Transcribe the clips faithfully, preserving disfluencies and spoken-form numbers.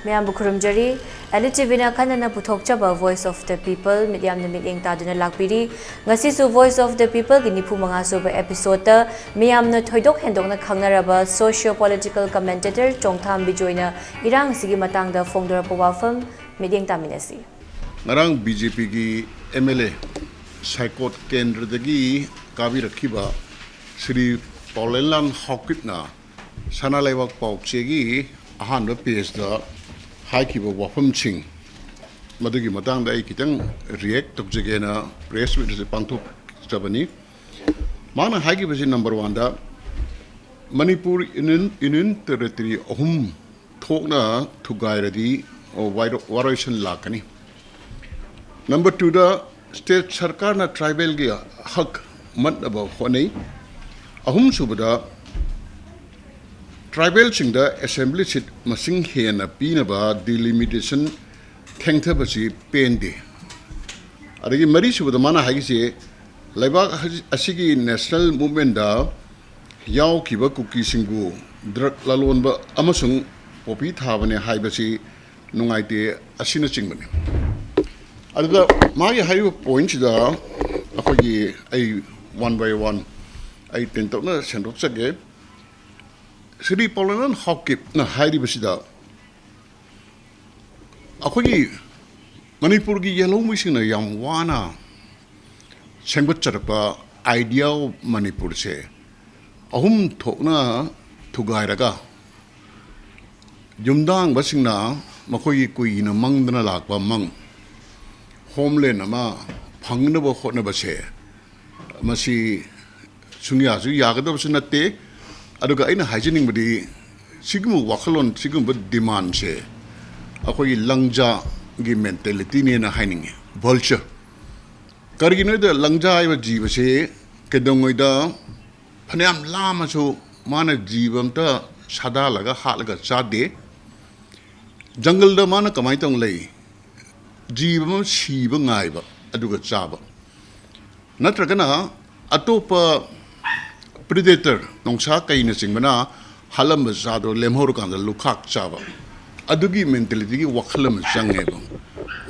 ꯃꯌꯥꯝꯕꯨ ꯈꯨꯔꯨꯝꯖꯔꯤ꯫ ꯑꯦꯂꯤ ꯇꯤꯚꯤꯅ ꯑꯈꯟꯅꯅ ꯄꯨꯊꯣꯛꯆꯕ Voice of the People ꯃꯤꯠꯌꯥꯝꯅ ꯃꯤꯠꯌꯦꯡ ꯇꯥꯗꯨꯅ ꯂꯥꯛꯄꯤꯔꯤ꯫ ꯉꯁꯤꯁꯨ Voice of the Peopleꯒꯤ ꯅꯤꯐꯨ ꯃꯉꯥ ꯁꯨꯕ episodeꯇ ꯃꯤꯌꯥꯝꯅ ꯊꯣꯏꯗꯣꯛ ꯍꯦꯟꯗꯣꯛꯅ ꯈꯪꯅꯔꯕ socio political commentator ꯆꯣꯡꯊꯥꯝ ꯕꯤꯖꯣꯏꯅ ꯏꯔꯥꯡꯁꯤꯒꯤ ꯃꯇꯥꯡꯗ ꯐꯣꯡꯗꯣꯔꯛꯄ ꯋꯥꯐꯝ ꯃꯤꯠꯌꯦꯡ ꯇꯥꯃꯤꯟꯅꯁꯤ꯫ ꯉꯔꯥꯡ BJPꯒꯤ MLA ꯁꯥꯏꯀꯣꯠ ꯀꯦꯟꯗ꯭ꯔꯗꯒꯤ ꯀꯥꯕꯤꯔꯛꯈꯤꯕ ꯁ꯭ꯔꯤ ꯄꯥꯎꯂꯦꯟꯂꯥꯟ ꯍꯥꯎꯀꯤꯞꯅ ꯁꯅꯥ ꯂꯩꯕꯥꯛ ꯄꯥꯎꯆꯦꯒꯤ ꯑꯍꯥꯟꯕ pageꯇ ꯍꯥꯏꯈꯤꯕ ꯋꯥꯐꯝꯁꯤꯡ, ꯃꯗꯨꯒꯤ ꯃꯇꯥꯡꯗ ꯑꯩ ꯈꯤꯇꯪ react ꯇꯧꯖꯒꯦꯅ press meet ꯑꯁꯤ ꯄꯥꯡꯊꯣꯛꯆꯕꯅꯤ꯫ ꯃꯥꯅ ꯍꯥꯏꯈꯤꯕꯁꯤ, number oneꯗ, Manipur Union, Union Territory ꯑꯍꯨꯝ ꯊꯣꯛꯅ ꯊꯨꯒꯥꯏꯔꯗꯤ ꯋꯥꯏꯔꯣ-, ꯋꯥꯔꯣꯏꯁꯤꯟ ꯂꯥꯛꯀꯅꯤ꯫ Number twoꯗ, state ꯁꯔꯀꯥꯔꯅ tribalꯒꯤ ꯍꯛ ꯃꯠꯅꯕ ꯍꯣꯠꯅꯩ꯫ ꯑꯍꯨꯝꯁꯨꯕꯗ, tribalꯁꯤꯡꯗ assembly seat ꯃꯁꯤꯡ ꯍꯦꯟꯅ ꯄꯤꯅꯕ delimitation ꯊꯦꯡꯊꯕꯁꯤ ꯄꯦꯟꯗꯦ꯫ ꯑꯗꯒꯤ ꯃꯔꯤꯁꯨꯕꯗ ꯃꯥꯅ ꯍꯥꯏꯈꯤꯁꯦ, ꯂꯩꯕꯥꯛ ꯑꯁꯤꯒꯤ national movementꯗ ꯌꯥꯎꯈꯤꯕ ꯀꯨꯀꯤꯁꯤꯡꯕꯨ drug ꯂꯂꯣꯟꯕ ꯑꯃꯁꯨꯡ poppy ꯊꯥꯕꯅꯦ ꯍꯥꯏꯕꯁꯤ ꯅꯨꯡꯉꯥꯏꯇꯦ ꯑꯁꯤꯅꯆꯤꯡꯕꯅꯤ꯫ ꯑꯗꯨꯗ ꯃꯥꯒꯤ ꯍꯥꯏꯔꯤꯕ pointꯁꯤꯗ ꯑꯩꯈꯣꯏꯒꯤ, ꯑꯩ one by one ꯑꯩ ꯇꯦꯟꯇꯛꯅ ꯁꯟꯗꯣꯛꯆꯒꯦ꯫ ꯁ꯭ꯔꯤ ꯄꯥꯎꯂꯦꯟꯂꯥꯟ ꯍꯥꯎꯀꯤꯞꯅ ꯍꯥꯏꯔꯤꯕꯁꯤꯗ, ꯑꯩꯈꯣꯏꯒꯤ ꯃꯅꯤꯄꯨꯔꯒꯤ ꯌꯦꯜꯍꯧꯃꯤꯁꯤꯡꯅ ꯌꯥꯝ ꯋꯥꯅ ꯁꯦꯝꯒꯠꯆꯔꯛꯄ idea of ꯃꯅꯤꯄꯨꯔꯁꯦ ꯑꯍꯨꯝ ꯊꯣꯛꯅ ꯊꯨꯒꯥꯏꯔꯒ, ꯌꯨꯝꯗꯥꯡꯕꯁꯤꯡꯅ ꯃꯈꯣꯏꯒꯤ ꯀꯨꯏꯅ ꯃꯪꯗꯅ ꯂꯥꯛꯄ ꯃꯪ, homeland ꯑꯃ ꯐꯪꯅꯕ ꯍꯣꯠꯅꯕꯁꯦ, ꯃꯁꯤ ꯁꯨꯡꯌꯥꯁꯨ ꯌꯥꯒꯗꯕꯁꯨ ꯅꯠꯇꯦ꯫ ꯑꯗꯨꯒ ꯑꯩꯅ ꯍꯥꯏꯖꯅꯤꯡꯕꯗꯤ, ꯁꯤꯒꯨꯝꯕ ꯋꯥꯈꯜꯂꯣꯟ, ꯁꯤꯒꯨꯝꯕ demandꯁꯦ ꯑꯩꯈꯣꯏꯒꯤ ꯂꯪꯖꯥꯒꯤ mentalityꯅꯦꯅ ꯍꯥꯏꯅꯤꯡꯉꯤ, vulture꯫ ꯀꯔꯤꯒꯤꯅꯣ ꯍꯥꯏꯗ, ꯂꯪꯖꯥ ꯍꯥꯏꯕ ꯖꯤꯕꯁꯦ ꯀꯩꯗꯧꯉꯩꯗ ꯐꯅꯌꯥꯝ ꯂꯥꯝꯃꯁꯨ ꯃꯥꯅ ꯖꯤꯕ ꯑꯝꯇ ꯁꯥꯗꯥꯜꯂꯒ ꯍꯥꯠꯂꯒ ꯆꯥꯗꯦ꯫ ꯖꯪꯒꯜꯗ ꯃꯥꯅ ꯀꯃꯥꯏꯅ ꯇꯧꯅ ꯂꯩ? ꯖꯤꯕ ꯑꯃ ꯁꯤꯕ ꯉꯥꯏꯕ, ꯑꯗꯨꯒ ꯆꯥꯕ꯫ ꯅꯠꯇ꯭ꯔꯒꯅ ꯑꯇꯣꯞꯄ predator, ꯅꯣꯡꯁꯥ ꯀꯩꯅꯆꯤꯡꯕꯅ ꯍꯥꯠꯂꯝꯕ ꯆꯥꯗꯣ ꯂꯦꯝꯍꯧꯔꯀꯥꯟꯗ ꯂꯨꯈꯥꯛ ꯆꯥꯕ꯫ ꯑꯗꯨꯒꯤ ꯃꯦꯟꯇꯦꯂꯤꯇꯤꯒꯤ ꯋꯥꯈꯜ ꯑꯃ ꯆꯪꯉꯦꯕ꯫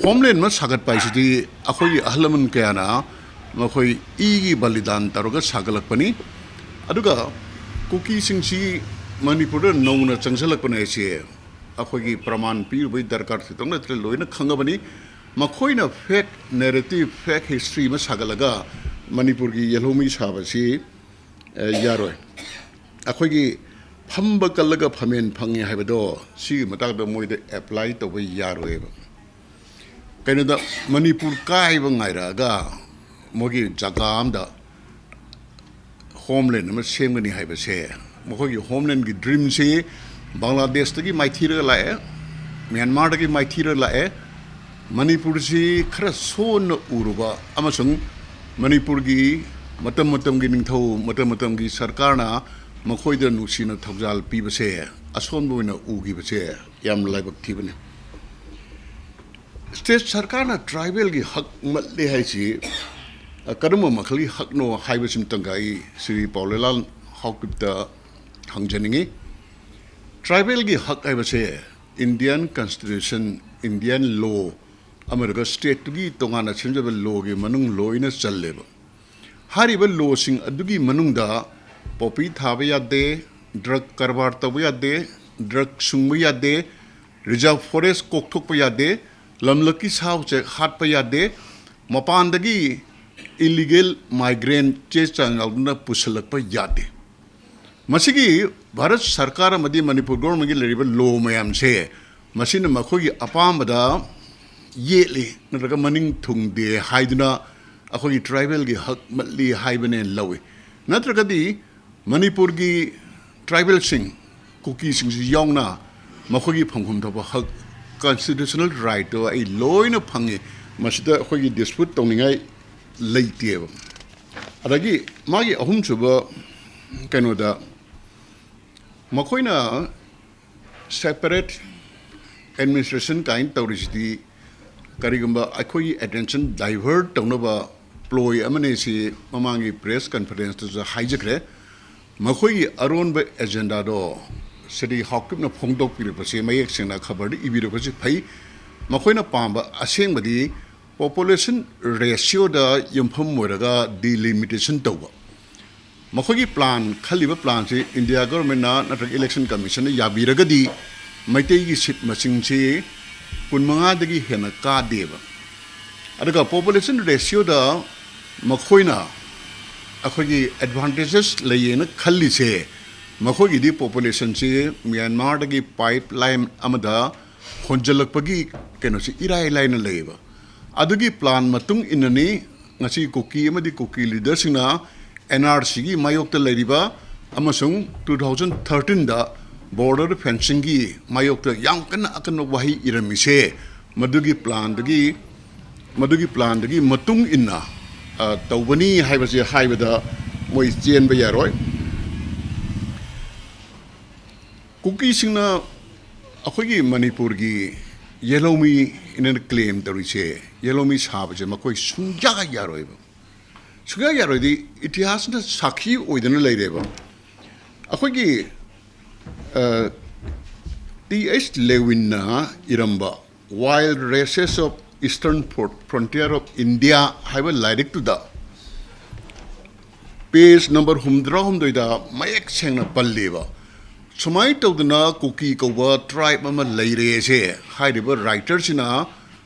ꯍꯣꯝꯂꯦꯟ ꯑꯃ ꯁꯥꯒꯠꯄ ꯍꯥꯏꯁꯤꯗꯤ ꯑꯩꯈꯣꯏꯒꯤ ꯑꯍꯜ ꯂꯃꯟ ꯀꯌꯥꯅ ꯃꯈꯣꯏ ꯏꯒꯤ ꯕꯂꯤꯗꯥꯟ ꯇꯧꯔꯒ ꯁꯥꯒꯠꯂꯛꯄꯅꯤ꯫ ꯑꯗꯨꯒ ꯀꯨꯀꯤꯁꯤꯡꯁꯤ ꯃꯅꯤꯄꯨꯔꯗ ꯅꯧꯅ ꯆꯪꯁꯤꯜꯂꯛꯄꯅꯦ ꯍꯥꯏꯁꯦ ꯑꯩꯈꯣꯏꯒꯤ ꯄ꯭ꯔꯃꯥꯟ ꯄꯤꯔꯨꯕꯒꯤ ꯗꯔꯀꯥꯔ ꯊꯣꯏꯗꯣꯛ ꯅꯠꯇ꯭ꯔꯦ, ꯂꯣꯏꯅ ꯈꯪꯉꯕꯅꯤ꯫ ꯃꯈꯣꯏꯅ ꯐꯦꯛ ꯅꯦꯔꯦꯇꯤꯞ, ꯐꯦꯛ ꯍꯤꯁꯇ꯭ꯔꯤ ꯑꯃ ꯁꯥꯒꯠꯂꯒ ꯃꯅꯤꯄꯨꯔꯒꯤ ꯌꯦꯜꯍꯧꯃꯤ ꯁꯥꯕꯁꯤ ꯑꯦ, ꯌꯥꯔꯣꯏ꯫ ꯑꯩꯈꯣꯏꯒꯤ ꯐꯝꯕ ꯀꯜꯂꯒ ꯐꯝꯃꯦꯟ ꯐꯪꯉꯤ ꯍꯥꯏꯕꯗꯣ, ꯁꯤꯒꯤ ꯃꯇꯥꯡꯗ ꯃꯣꯏꯗ ꯑꯦꯄ꯭ꯂꯥꯏ ꯇꯧꯕ ꯌꯥꯔꯣꯏꯕ꯫ ꯀꯩꯅꯣꯗ, ꯃꯅꯤꯄꯨꯔ ꯀꯥꯏꯕ ꯉꯥꯏꯔꯛꯑꯒ ꯃꯣꯏꯒꯤ ꯖꯒꯥ ꯑꯝꯗ ꯍꯣꯝꯂꯦꯟ ꯑꯃ ꯁꯦꯝꯒꯅꯤ ꯍꯥꯏꯕꯁꯦ, ꯃꯈꯣꯏꯒꯤ ꯍꯣꯝꯂꯦꯟꯒꯤ ꯗ꯭ꯔꯤꯝꯁꯤ ꯕꯪꯒ꯭ꯂꯥꯗꯦꯁꯇꯒꯤ ꯃꯥꯏꯊꯤꯔꯒ ꯂꯥꯛꯑꯦ, ꯃ꯭ꯌꯥꯟꯃꯥꯔꯗꯒꯤ ꯃꯥꯏꯊꯤꯔꯒ ꯂꯥꯛꯑꯦ꯫ ꯃꯅꯤꯄꯨꯔꯁꯤ ꯈꯔ ꯁꯣꯟꯅ ꯎꯔꯨꯕ ꯑꯃꯁꯨꯡ ꯃꯅꯤꯄꯨꯔꯒꯤ ꯃꯇꯝ ꯃꯇꯝꯒꯤ ꯅꯤꯡꯊꯧ, ꯃꯇꯝ ꯃꯇꯝꯒꯤ ꯁꯔꯀꯥꯔꯅ ꯃꯈꯣꯏꯗ ꯅꯨꯡꯁꯤꯅ ꯊꯧꯖꯥꯜ ꯄꯤꯕꯁꯦ ꯑꯁꯣꯟꯕ ꯑꯣꯏꯅ ꯎꯈꯤꯕꯁꯦ ꯌꯥꯝ ꯂꯥꯏꯕꯛ ꯊꯤꯕꯅꯤ꯫ ꯁ꯭ꯇꯦꯠ ꯁꯔꯀꯥꯔꯅ ꯇ꯭ꯔꯥꯏꯕꯦꯜꯒꯤ ꯍꯛ ꯃꯠꯂꯦ ꯍꯥꯏꯁꯤ, ꯑ, ꯀꯔꯝꯕ ꯃꯈꯜꯒꯤ ꯍꯛꯅꯣ ꯍꯥꯏꯕꯁꯤꯃꯇꯪꯒ ꯑꯩ ꯁ꯭ꯔꯤ ꯄꯥꯎꯂꯦꯂꯥꯜ ꯍꯥꯎꯀꯤꯞꯇ ꯍꯪꯖꯅꯤꯡꯉꯤ꯫ ꯇ꯭ꯔꯥꯏꯕꯦꯜꯒꯤ ꯍꯛ ꯍꯥꯏꯕꯁꯦ ꯏꯟꯗꯤꯌꯥꯟ ꯀꯟꯁꯇꯤꯇ꯭ꯌꯨꯁꯟ, ꯏꯟꯗꯤꯌꯥꯟ ꯂꯣ, ꯑꯃꯗꯒ ꯁ꯭ꯇꯦꯠꯇꯨꯒꯤ ꯇꯣꯉꯥꯟꯅ ꯁꯦꯝꯖꯕ ꯂꯣꯒꯤ ꯃꯅꯨꯡ ꯂꯣꯏꯅ ꯆꯜꯂꯦꯕ꯫ ꯍꯥꯏꯔꯤꯕ ꯂꯣꯁꯤꯡ ꯑꯗꯨꯒꯤ ꯃꯅꯨꯡꯗ ꯄꯣꯄꯤ ꯊꯥꯕ ꯌꯥꯗꯦ, ꯗ꯭ꯔꯒ ꯀꯔꯕꯥꯔ ꯇꯧꯕ ꯌꯥꯗꯦ, ꯗ꯭ꯔꯒ ꯁꯨꯡꯕ ꯌꯥꯗꯦ, ꯔꯤꯖꯥꯔꯚ ꯐꯣꯔꯦꯁ ꯀꯣꯛꯊꯣꯛꯄ ꯌꯥꯗꯦ, ꯂꯝꯂꯛꯀꯤ ꯁꯥ ꯎꯆꯦꯛ ꯍꯥꯠꯄ ꯌꯥꯗꯦ, ꯃꯄꯥꯟꯗꯒꯤ ꯏꯂꯤꯒꯦꯜ ꯃꯥꯏꯒ꯭ꯔꯦꯟ ꯆꯦ ꯆꯥꯡ ꯌꯥꯎꯗꯅ ꯄꯨꯁꯤꯜꯂꯛꯄ ꯌꯥꯗꯦ꯫ ꯃꯁꯤꯒꯤ ꯚꯥꯔꯠ ꯁꯔꯀꯥꯔ ꯑꯃꯗꯤ ꯃꯅꯤꯄꯨꯔ ꯒꯣꯔꯃꯦꯟꯒꯤ ꯂꯩꯔꯤꯕ ꯂꯣ ꯃꯌꯥꯝꯁꯦ, ꯃꯁꯤꯅ ꯃꯈꯣꯏꯒꯤ ꯑꯄꯥꯝꯕꯗ ꯌꯦꯠꯂꯤ ꯅꯠꯇ꯭ꯔꯒ ꯃꯅꯤꯡ ꯊꯨꯡꯗꯦ ꯍꯥꯏꯗꯨꯅ ꯑꯩꯈꯣꯏꯒꯤ ꯇ꯭ꯔꯥꯏꯕꯦꯜꯒꯤ ꯍꯛ ꯃꯠꯂꯤ ꯍꯥꯏꯕꯅꯦꯅ ꯂꯧꯏ꯫ ꯅꯠꯇ꯭ꯔꯒꯗꯤ ꯃꯅꯤꯄꯨꯔꯒꯤ ꯇ꯭ꯔꯥꯏꯕꯦꯜꯁꯤꯡ, ꯀꯨꯀꯤꯁꯤꯡꯁꯤ ꯌꯥꯎꯅ ꯃꯈꯣꯏꯒꯤ ꯐꯪꯐꯝ ꯊꯣꯛꯄ ꯍꯛ, ꯀꯟꯁꯇꯤꯇ꯭ꯌꯨꯁꯅꯦꯜ ꯔꯥꯏꯠꯇꯣ ꯑꯩ ꯂꯣꯏꯅ ꯐꯪꯉꯤ꯫ ꯃꯁꯤꯗ ꯑꯩꯈꯣꯏꯒꯤ ꯗꯤꯁꯄ꯭ꯌꯨꯠ ꯇꯧꯅꯤꯡꯉꯥꯏ ꯂꯩꯇꯦꯕ꯫ ꯑꯗꯒꯤ ꯃꯥꯒꯤ ꯑꯍꯨꯝꯁꯨꯕ ꯀꯩꯅꯣꯗ ꯃꯈꯣꯏꯅ ꯁꯦꯄꯔꯦꯠ ꯑꯦꯗꯃꯤꯅꯤꯁꯇ꯭ꯔꯦꯁꯟ ꯀꯥꯏꯅ ꯇꯧꯔꯤꯁꯤꯗꯤ ꯀꯔꯤꯒꯨꯝꯕ ꯑꯩꯈꯣꯏꯒꯤ ꯑꯦꯇꯦꯟꯁꯟ ꯗꯥꯏꯚꯔꯠ ꯇꯧꯅꯕ ꯄ꯭ꯂꯣꯏ ꯑꯃꯅꯤ ꯁꯤ ꯃꯃꯥꯡꯒꯤ ꯄ꯭ꯔꯦꯁ ꯀꯟꯐꯔꯦꯟꯁꯇꯁꯨ ꯍꯥꯏꯖꯈ꯭ꯔꯦ꯫ ꯃꯈꯣꯏꯒꯤ ꯑꯔꯣꯟꯕ ꯑꯦꯖꯦꯟꯗꯥꯗꯣ ꯁ꯭ꯔꯤ ꯍꯥꯎꯀꯤꯞꯅ ꯐꯣꯡꯗꯣꯛꯄꯤꯔꯛꯄꯁꯦ, ꯃꯌꯦꯛ ꯁꯦꯡꯅ ꯈꯕꯔꯗ ꯏꯕꯤꯔꯛꯄꯁꯦ ꯐꯩ꯫ ꯃꯈꯣꯏꯅ ꯄꯥꯝꯕ ꯑꯁꯦꯡꯕꯗꯤ population ratioꯗ ꯌꯨꯝꯐꯝ ꯑꯣꯏꯔꯒ delimitation ꯇꯧꯕ꯫ ꯃꯈꯣꯏꯒꯤ plan, ꯈꯜꯂꯤꯕ planꯁꯤ India governmentꯅ ꯅꯠꯇ꯭ꯔꯒ Election Commissionꯅ ꯌꯥꯕꯤꯔꯒꯗꯤ ꯃꯩꯇꯩꯒꯤ seat ꯃꯁꯤꯡꯁꯤ ꯀꯨꯟꯃꯉꯥꯗꯒꯤ ꯍꯦꯟꯅ ꯀꯥꯗꯦꯕ꯫ ꯑꯗꯨꯒ population ratioꯗ ꯃꯈꯣꯏꯅ ꯑꯩꯈꯣꯏꯒꯤ advantages ꯂꯩꯌꯦꯅ ꯈꯜꯂꯤꯁꯦ, ꯃꯈꯣꯏꯒꯤꯗꯤ populationꯁꯤ ꯃ꯭ꯌꯥꯟꯃꯥꯔꯗꯒꯤ pipeline ꯑꯃꯗ ꯍꯣꯟꯖꯜꯂꯛꯄꯒꯤ ꯀꯩꯅꯣꯁꯤ ꯏꯔꯥꯏ ꯂꯥꯏꯅ ꯂꯩꯌꯦꯕ꯫ ꯑꯗꯨꯒꯤ plan ꯃꯇꯨꯡ ꯏꯟꯅꯅꯤ ꯉꯁꯤ ꯀꯨꯀꯤ ꯑꯃꯗꯤ ꯀꯨꯀꯤ leaderꯁꯤꯡꯅ NRCꯒꯤ ꯃꯥꯌꯣꯛꯇ ꯂꯩꯔꯤꯕ ꯑꯃꯁꯨꯡ two thousand thirteenꯗ border fencingꯒꯤ ꯃꯥꯌꯣꯛꯇ ꯌꯥꯝ ꯀꯟꯅ ꯑꯀꯟꯕ ꯋꯥꯍꯩ ꯏꯔꯝꯃꯤꯁꯦ, ꯃꯗꯨꯒꯤ planꯗꯒꯤ, ꯃꯗꯨꯒꯤ planꯗꯒꯤ ꯃꯇꯨꯡ ꯏꯟꯅ, ꯑ, ꯇꯧꯕꯅꯤ ꯍꯥꯏꯕꯁꯦ ꯍꯥꯏꯕꯗ ꯃꯣꯏ ꯆꯦꯟꯕ ꯌꯥꯔꯣꯏ꯫ ꯀꯨꯀꯤꯁꯤꯡꯅ ꯑꯩꯈꯣꯏꯒꯤ ꯃꯅꯤꯄꯨꯔꯒꯤ ꯌꯦꯜꯍꯧꯃꯤꯅ claim ꯇꯧꯔꯤꯁꯦ, ꯌꯦꯜꯍꯧꯃꯤ ꯁꯥꯕꯁꯦ ꯃꯈꯣꯏ ꯁꯨꯡꯌꯥ ꯌꯥꯔꯣꯏꯕ꯫ ꯁꯨꯡꯌꯥ ꯌꯥꯔꯣꯏꯗꯤ ꯏꯇꯤꯍꯥꯁꯅ ꯁꯥꯈꯤ ꯑꯣꯏꯗꯅ ꯂꯩꯔꯦꯕ꯫ ꯑꯩꯈꯣꯏꯒꯤ, ꯑ, T H Lewinꯅ ꯏꯔꯝꯕ Wild Races of Eastern Fro-, Frontier of India ꯍꯥꯏꯕ ꯂꯥꯏꯔꯤꯛꯇꯨꯗ page number ꯍꯨꯝꯗ꯭ꯔꯥ ꯍꯨꯝꯗꯣꯏꯗ ꯃꯌꯦꯛ ꯁꯦꯡꯅ ꯄꯜꯂꯤꯕ꯫ ꯁꯨꯃꯥꯏꯅ ꯇꯧꯗꯅ ꯀꯨꯀꯤ ꯀꯧꯕ tribe ꯑꯃ ꯂꯩꯔꯦꯁꯦ ꯍꯥꯏꯔꯤꯕ writerꯁꯤꯅ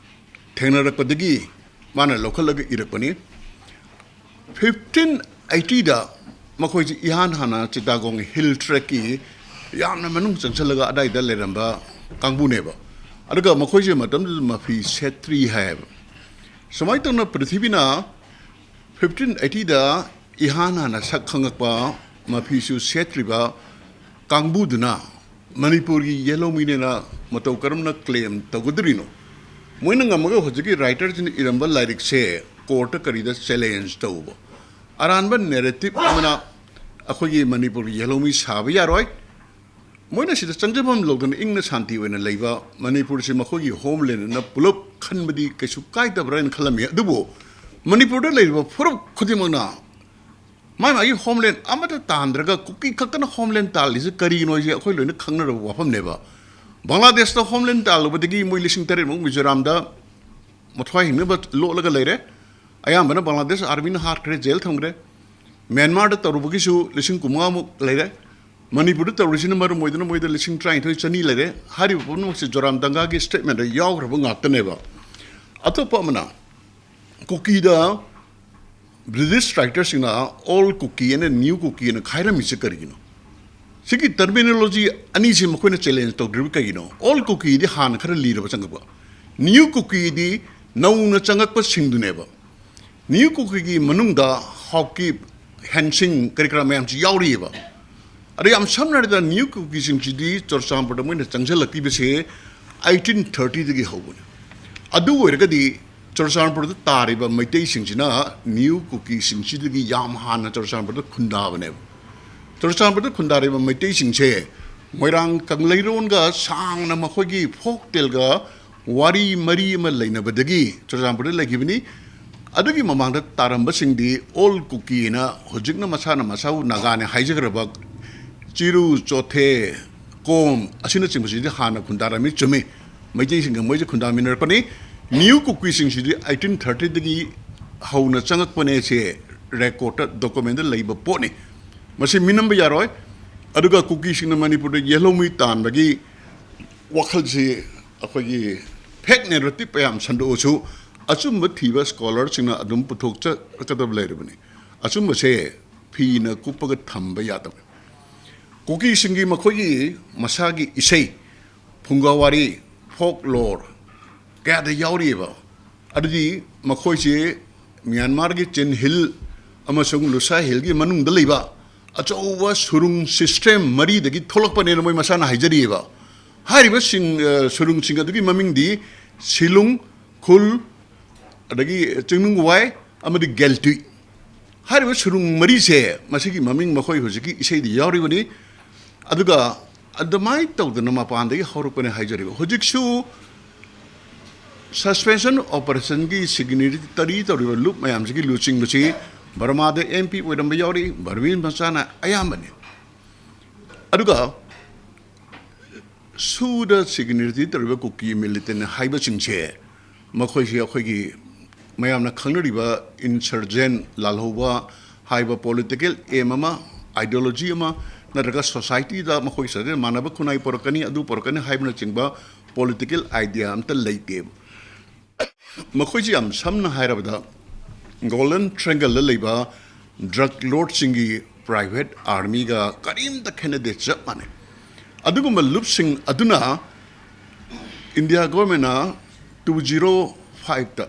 ꯊꯦꯡꯅꯔꯛꯄꯗꯒꯤ ꯃꯥꯅ ꯂꯧꯈꯠꯂꯒ ꯏꯔꯛꯄꯅꯤ꯫ Fifteen eightyꯗ ꯃꯈꯣꯏꯁꯤ ꯏꯍꯥꯟ ꯍꯥꯟꯅ ꯆꯤꯇꯥꯒꯣꯡ hill trackꯀꯤ ꯌꯥꯝꯅ ꯃꯅꯨꯡ ꯆꯪꯁꯤꯜꯂꯒ ꯑꯗꯥꯏꯗ ꯂꯩꯔꯝꯕ ꯀꯥꯡꯕꯨꯅꯦꯕ꯫ ꯑꯗꯨꯒ ꯃꯈꯣꯏꯁꯦ ꯃꯇꯝꯗꯨꯗ ꯃꯐꯤ ꯁꯦꯠꯇ꯭ꯔꯤ ꯍꯥꯏꯌꯦꯕ꯫ ꯁꯨꯃꯥꯏꯅ ꯇꯧꯅ ꯄ꯭ꯔꯤꯊꯤꯕꯤꯅ fifteen eightyꯗ ꯏꯍꯥꯟ ꯍꯥꯟꯅ ꯁꯛ ꯈꯪꯉꯛꯄ, ꯃꯐꯤꯁꯨ ꯁꯦꯠꯇ꯭ꯔꯤꯕ ꯀꯥꯡꯕꯨꯗꯨꯅ ꯃꯅꯤꯄꯨꯔꯒꯤ ꯌꯦꯜꯍꯧꯃꯤꯅꯦꯅ ꯃꯇꯧ ꯀꯔꯝꯅ claim ꯇꯧꯒꯗꯧꯔꯤꯅꯣ? ꯃꯣꯏꯅ ꯉꯝꯃꯒ ꯍꯧꯖꯤꯛꯀꯤ writerꯁꯤꯅ ꯏꯔꯝꯕ ꯂꯥꯏꯔꯤꯛꯁꯦ courtꯇ ꯀꯔꯤꯗ challenge ꯇꯧꯕ꯫ ꯑꯔꯥꯟꯕ narrative ꯑꯃꯅ ꯑꯩꯈꯣꯏꯒꯤ ꯃꯅꯤꯄꯨꯔꯒꯤ ꯌꯦꯜꯍꯧꯃꯤ ꯁꯥꯕ ꯌꯥꯔꯣꯏ꯫ ꯃꯣꯏꯅ ꯁꯤꯗ ꯆꯪꯖꯐꯝ ꯂꯧꯗꯅ ꯏꯪꯅ ꯁꯥꯟꯇꯤ ꯑꯣꯏꯅ ꯂꯩꯕ, ꯃꯅꯤꯄꯨꯔꯁꯤ ꯃꯈꯣꯏꯒꯤ homelandꯅ ꯄꯨꯂꯞ ꯈꯟꯕꯗꯤ ꯀꯩꯁꯨ ꯀꯥꯏꯗꯕ꯭ꯔꯥ ꯍꯥꯏꯅ ꯈꯜꯂꯝꯃꯤ꯫ ꯑꯗꯨꯕꯨ ꯃꯅꯤꯄꯨꯔꯗ ꯂꯩꯔꯤꯕ ꯐꯨꯔꯨꯞ ꯈꯨꯗꯤꯡꯃꯛꯅ ꯃꯥꯏ ꯃꯥꯒꯤ ꯍꯣꯝꯂꯦꯟ ꯑꯃꯠꯇ ꯇꯥꯟꯗ꯭ꯔꯒ ꯀꯨꯀꯤ ꯈꯛꯇꯅ ꯍꯣꯝꯂꯦꯟ ꯇꯥꯜꯂꯤꯁꯦ ꯀꯔꯤꯒꯤꯅꯣ ꯍꯥꯏꯁꯦ ꯑꯩꯈꯣꯏ ꯂꯣꯏꯅ ꯈꯪꯅꯔꯕ ꯋꯥꯐꯝꯅꯦꯕ꯫ ꯕꯪꯒ꯭ꯂꯥꯗꯦꯁꯇ ꯍꯣꯝꯂꯦꯟ ꯇꯥꯜꯂꯨꯕꯗꯒꯤ ꯃꯣꯏ ꯂꯤꯁꯤꯡ ꯇꯔꯦꯠꯃꯨꯛ ꯃꯤꯖꯣꯔꯥꯝꯗ ꯃꯊ꯭ꯋꯥꯏ ꯍꯤꯡꯅꯕ ꯂꯣꯠꯂꯒ ꯂꯩꯔꯦ꯫ ꯑꯌꯥꯝꯕꯅ ꯕꯪꯒ꯭ꯂꯥꯗꯦꯁ ꯑꯥꯔꯃꯤꯅ ꯍꯥꯠꯈ꯭ꯔꯦ, ꯖꯦꯜ ꯊꯝꯈ꯭ꯔꯦ꯫ ꯃ꯭ꯌꯥꯟꯃꯥꯔꯗ ꯇꯧꯔꯨꯕꯒꯤꯁꯨ ꯂꯤꯁꯤꯡ ꯀꯨꯟꯃꯉꯥꯃꯨꯛ ꯂꯩꯔꯦ꯫ ꯃꯅꯤꯄꯨꯔꯗ ꯇꯧꯔꯤꯁꯤꯅ ꯃꯔꯝ ꯑꯣꯏꯗꯨꯅ ꯃꯣꯏꯗ ꯂꯤꯁꯤꯡ ꯇꯔꯥꯅꯤꯊꯣꯏ ꯆꯅꯤ ꯂꯩꯔꯦ꯫ ꯍꯥꯏꯔꯤꯕ ꯄꯨꯝꯅꯃꯛꯁꯦ ꯖꯣꯔꯥꯝ ꯗꯪꯒꯥꯒꯤ ꯁ꯭ꯇꯦꯠꯃꯦꯟꯗ ꯌꯥꯎꯈ꯭ꯔꯕ ꯉꯥꯛꯇꯅꯦꯕ꯫ ꯑꯇꯣꯞꯄ ꯑꯃꯅ, ꯀꯨꯀꯤꯗ ꯕ꯭ꯔꯤꯇꯤꯁ ꯔꯥꯏꯇꯔꯁꯤꯡꯅ old Kuki and new Kuki ꯑꯅ ꯈꯥꯏꯔꯝꯃꯤꯁꯦ ꯀꯔꯤꯒꯤꯅꯣ? ꯁꯤꯒꯤ ꯇꯔꯃꯤꯅꯣꯂꯣꯖꯤ ꯑꯅꯤꯁꯤ ꯃꯈꯣꯏꯅ ꯆꯦꯂꯦꯟꯖ ꯇꯧꯗ꯭ꯔꯤꯕ ꯀꯩꯒꯤꯅꯣ? ꯑꯣꯜ ꯀꯨꯀꯤꯗꯤ ꯍꯥꯟꯅ ꯈꯔ ꯂꯤꯔꯕ ꯆꯪꯉꯛꯄ, ꯅ꯭ꯌꯨ ꯀꯨꯀꯤꯗꯤ ꯅꯧꯅ ꯆꯪꯉꯛꯄꯁꯤꯡꯗꯨꯅꯦꯕ꯫ ꯅ꯭ꯌꯨ ꯀꯨꯀꯤꯒꯤ ꯃꯅꯨꯡꯗ ꯍꯥꯎꯀꯤꯞ, ꯍꯦꯟꯁꯤꯡ, ꯀꯔꯤ ꯀꯔꯥ ꯃꯌꯥꯝꯁꯤ ꯌꯥꯎꯔꯤꯑꯕ꯫ ꯑꯗꯣ ꯌꯥꯝ ꯁꯝꯅ ꯍꯥꯏꯔꯕꯗ ꯅ꯭ꯌꯨ ꯀꯨꯀꯤꯁꯤꯡꯁꯤꯗꯤ ꯆꯨꯔꯆꯥꯟꯄꯨꯔꯗ ꯃꯣꯏꯅ ꯆꯪꯁꯤꯜꯂꯛꯈꯤꯕꯁꯦ ꯑꯩꯇꯤꯟ ꯊꯥꯔꯇꯤꯗꯒꯤ ꯍꯧꯕꯅꯤ꯫ ꯑꯗꯨ ꯑꯣꯏꯔꯒꯗꯤ ꯆꯨꯔꯆꯥꯟꯄꯨꯔꯗ ꯇꯥꯔꯤꯕ ꯃꯩꯇꯩꯁꯤꯡꯁꯤꯅ ꯅ꯭ꯌꯨ ꯀꯨꯀꯤꯁꯤꯡꯁꯤꯗꯒꯤ ꯌꯥꯝ ꯍꯥꯟꯅ ꯆꯨꯔꯆꯥꯟꯄꯨꯔꯗ ꯈꯨꯟꯗꯥꯕꯅꯦꯕ꯫ ꯆꯨꯔꯆꯥꯟꯄꯨꯔꯗ ꯈꯨꯟꯗꯥꯔꯤꯕ ꯃꯩꯇꯩꯁꯤꯡꯁꯦ ꯃꯣꯏꯔꯥꯡ ꯀꯪꯂꯩꯔꯣꯟꯒ ꯁꯥꯡꯅ ꯃꯈꯣꯏꯒꯤ ꯐꯣꯛ ꯇꯦꯜꯒ ꯋꯥꯔꯤ ꯃꯔꯤ ꯑꯃ ꯂꯩꯅꯕꯗꯒꯤ ꯆꯨꯔꯆꯥꯟꯄꯨꯔꯗ ꯂꯩꯈꯤꯕꯅꯤ꯫ ꯑꯗꯨꯒꯤ ꯃꯃꯥꯡꯗ ꯇꯥꯔꯝꯕꯁꯤꯡꯗꯤ ꯑꯣꯜ ꯀꯨꯀꯤꯅ, ꯍꯧꯖꯤꯛꯅ ꯃꯁꯥꯅ ꯃꯁꯥꯕꯨ ꯅꯥꯒꯥꯅꯦ ꯍꯥꯏꯖꯈ꯭ꯔꯕ ꯆꯤꯔꯨ, ꯆꯣꯊꯦ, ꯀꯣꯝ ꯑꯁꯤꯅꯆꯤꯡꯕꯁꯤꯗꯤ ꯍꯥꯟꯅ ꯈꯨꯟꯗꯥꯔꯝꯃꯤ, ꯆꯨꯝꯃꯤ꯫ ꯃꯩꯇꯩꯁꯤꯡꯒ ꯃꯣꯏꯁꯦ ꯈꯨꯟꯗꯥꯃꯤꯟꯅꯔꯛꯄꯅꯤ꯫ ꯅ꯭ꯌꯨ ꯀꯨꯀꯤꯁꯤꯡꯁꯤꯗꯤ ꯑꯩꯇꯤꯟ ꯊꯥꯔꯇꯤꯗꯒꯤ ꯍꯧꯅ ꯆꯪꯉꯛꯄꯅꯦ ꯁꯦ ꯔꯦꯀꯣꯔꯠꯇ, ꯗꯣꯀꯨꯃꯦꯟꯗ ꯂꯩꯕ ꯄꯣꯠꯅꯤ꯫ ꯃꯁꯤ ꯃꯤꯅꯝꯕ ꯌꯥꯔꯣꯏ꯫ ꯑꯗꯨꯒ ꯀꯨꯀꯤꯁꯤꯡꯅ ꯃꯅꯤꯄꯨꯔꯗ ꯌꯦꯜꯍꯧꯃꯤ ꯇꯥꯟꯕꯒꯤ ꯋꯥꯈꯜꯁꯤ ꯑꯩꯈꯣꯏꯒꯤ ꯐꯦꯛ ꯅꯦꯔꯦꯇꯤꯞ ꯃꯌꯥꯝ ꯁꯟꯗꯣꯛꯑꯁꯨ ꯑꯆꯨꯝꯕ ꯊꯤꯕ ꯁ꯭ꯀꯣꯂꯔꯁꯤꯡꯅ ꯑꯗꯨꯝ ꯄꯨꯊꯣꯛꯆꯔꯛꯀꯗꯕ ꯂꯩꯔꯕꯅꯤ꯫ ꯑꯆꯨꯝꯕꯁꯦ ꯐꯤꯅ ꯀꯨꯞꯄꯒ ꯊꯝꯕ ꯌꯥꯗꯕꯅꯤ꯫ ꯀꯨꯀꯤꯁꯤꯡꯒꯤ ꯃꯈꯣꯏꯒꯤ ꯃꯁꯥꯒꯤ ꯏꯁꯩ, ꯐꯨꯡꯒꯥꯋꯥꯔꯤ, ꯐꯣꯛ ꯂꯣꯔ ꯀꯌꯥꯗ ꯌꯥꯎꯔꯤꯑꯕ꯫ ꯑꯗꯨꯗꯤ ꯃꯈꯣꯏꯁꯦ ꯃ꯭ꯌꯥꯟꯃꯥꯔꯒꯤ ꯆꯤꯟ ꯍꯤꯜ ꯑꯃꯁꯨꯡ ꯂꯨꯁꯥ ꯍꯤꯜꯒꯤ ꯃꯅꯨꯡꯗ ꯂꯩꯕ ꯑꯆꯧꯕ ꯁꯨꯔꯨꯡ ꯁꯤꯁꯇꯦꯝ ꯃꯔꯤꯗꯒꯤ ꯊꯣꯛꯂꯛꯄꯅꯦꯅ ꯃꯣꯏ ꯃꯁꯥꯅ ꯍꯥꯏꯖꯔꯤꯑꯕ꯫ ꯍꯥꯏꯔꯤꯕꯁꯤꯡ, ꯑ, ꯁꯨꯔꯨꯡꯁꯤꯡ ꯑꯗꯨꯒꯤ ꯃꯃꯤꯡꯗꯤ ꯁꯤꯂꯨꯡ, ꯈꯨꯜ, ꯑꯗꯒꯤ ꯆꯤꯡꯅꯨꯡꯋꯥꯏ ꯑꯃꯗꯤ ꯒꯦꯜꯇꯨꯏ꯫ ꯍꯥꯏꯔꯤꯕ ꯁꯨꯔꯨꯡ ꯃꯔꯤꯁꯦ, ꯃꯁꯤꯒꯤ ꯃꯃꯤꯡ ꯃꯈꯣꯏ ꯍꯧꯖꯤꯛꯀꯤ ꯏꯁꯩꯗ ꯌꯥꯎꯔꯤꯕꯅꯤ꯫ ꯑꯗꯨꯒ ꯑꯗꯨꯃꯥꯏꯅ ꯇꯧꯗꯅ ꯃꯄꯥꯟꯗꯒꯤ ꯍꯧꯔꯛꯄꯅꯦ ꯍꯥꯏꯖꯔꯤꯕ꯫ ꯍꯧꯖꯤꯛꯁꯨ ꯁꯁꯄꯦꯟꯁꯟ ꯑꯣꯄꯔꯦꯁꯟꯒꯤ ꯁꯤꯒꯅꯦꯇꯔꯤ ꯇꯧꯔꯤꯕ ꯂꯨꯞ ꯃꯌꯥꯝꯁꯤꯒꯤ ꯂꯨꯆꯤꯡꯕꯁꯤ ꯕꯔꯃꯥꯗ ꯑꯦꯝ ꯄꯤ ꯑꯣꯏꯔꯝꯕ ꯌꯥꯎꯔꯤ, ꯕꯔꯃꯤꯟ ꯃꯆꯥꯅ ꯑꯌꯥꯝꯕꯅꯤ꯫ ꯑꯗꯨꯒ ꯁꯨꯗ ꯁꯤꯒꯅꯦꯆꯔ ꯇꯧꯔꯤꯕ ꯀꯨꯀꯤ ꯃꯤꯂꯤꯇꯦꯟ ꯍꯥꯏꯕꯁꯤꯡꯁꯦ, ꯃꯈꯣꯏꯁꯤ ꯑꯩꯈꯣꯏꯒꯤ ꯃꯌꯥꯝꯅ ꯈꯪꯅꯔꯤꯕ ꯏꯟꯁꯔꯖꯦꯟ, ꯂꯥꯜꯍꯧꯕ ꯍꯥꯏꯕ ꯄꯣꯂꯤꯇꯤꯀꯦꯜ ꯑꯦꯝ ꯑꯃ, ꯑꯥꯏꯗꯤꯌꯣꯂꯣꯖꯤ ꯑꯃ, ꯅꯠꯇ꯭ꯔꯒ ꯁꯣꯁꯥꯏꯇꯤꯗ ꯃꯈꯣꯏ ꯁꯗ ꯃꯥꯟꯅꯕ ꯈꯨꯟꯅꯥꯏ ꯄꯨꯔꯛꯀꯅꯤ, ꯑꯗꯨ ꯄꯨꯔꯛꯀꯅꯤ ꯍꯥꯏꯕꯅꯆꯤꯡꯕ ꯄꯣꯂꯤꯇꯤꯀꯦꯜ ꯑꯥꯏꯗꯤꯌꯥ ꯑꯝꯇ ꯂꯩꯇꯦꯕ꯫ ꯃꯈꯣꯏꯁꯤ ꯌꯥꯝ ꯁꯝꯅ ꯍꯥꯏꯔꯕꯗ, ꯒꯣꯜꯗꯟ ꯇ꯭ꯔꯦꯡꯒꯜꯗ ꯂꯩꯕ ꯗ꯭ꯔꯒ ꯂꯣꯔꯗꯁꯤꯡꯒꯤ ꯄ꯭ꯔꯥꯏꯚꯦꯠ ꯑꯥꯔꯃꯤꯒ ꯀꯔꯤꯝꯇ ꯈꯦꯠꯅꯗꯦ, ꯆꯞ ꯃꯥꯟꯅꯩ꯫ ꯑꯗꯨꯒꯨꯝꯕ ꯂꯨꯞꯁꯤꯡ ꯑꯗꯨꯅ ꯏꯟꯗꯤꯌꯥ ꯒꯣꯔꯃꯦꯟꯅ ꯇꯨ ꯖꯤꯔꯣ ꯐꯥꯏꯚꯇ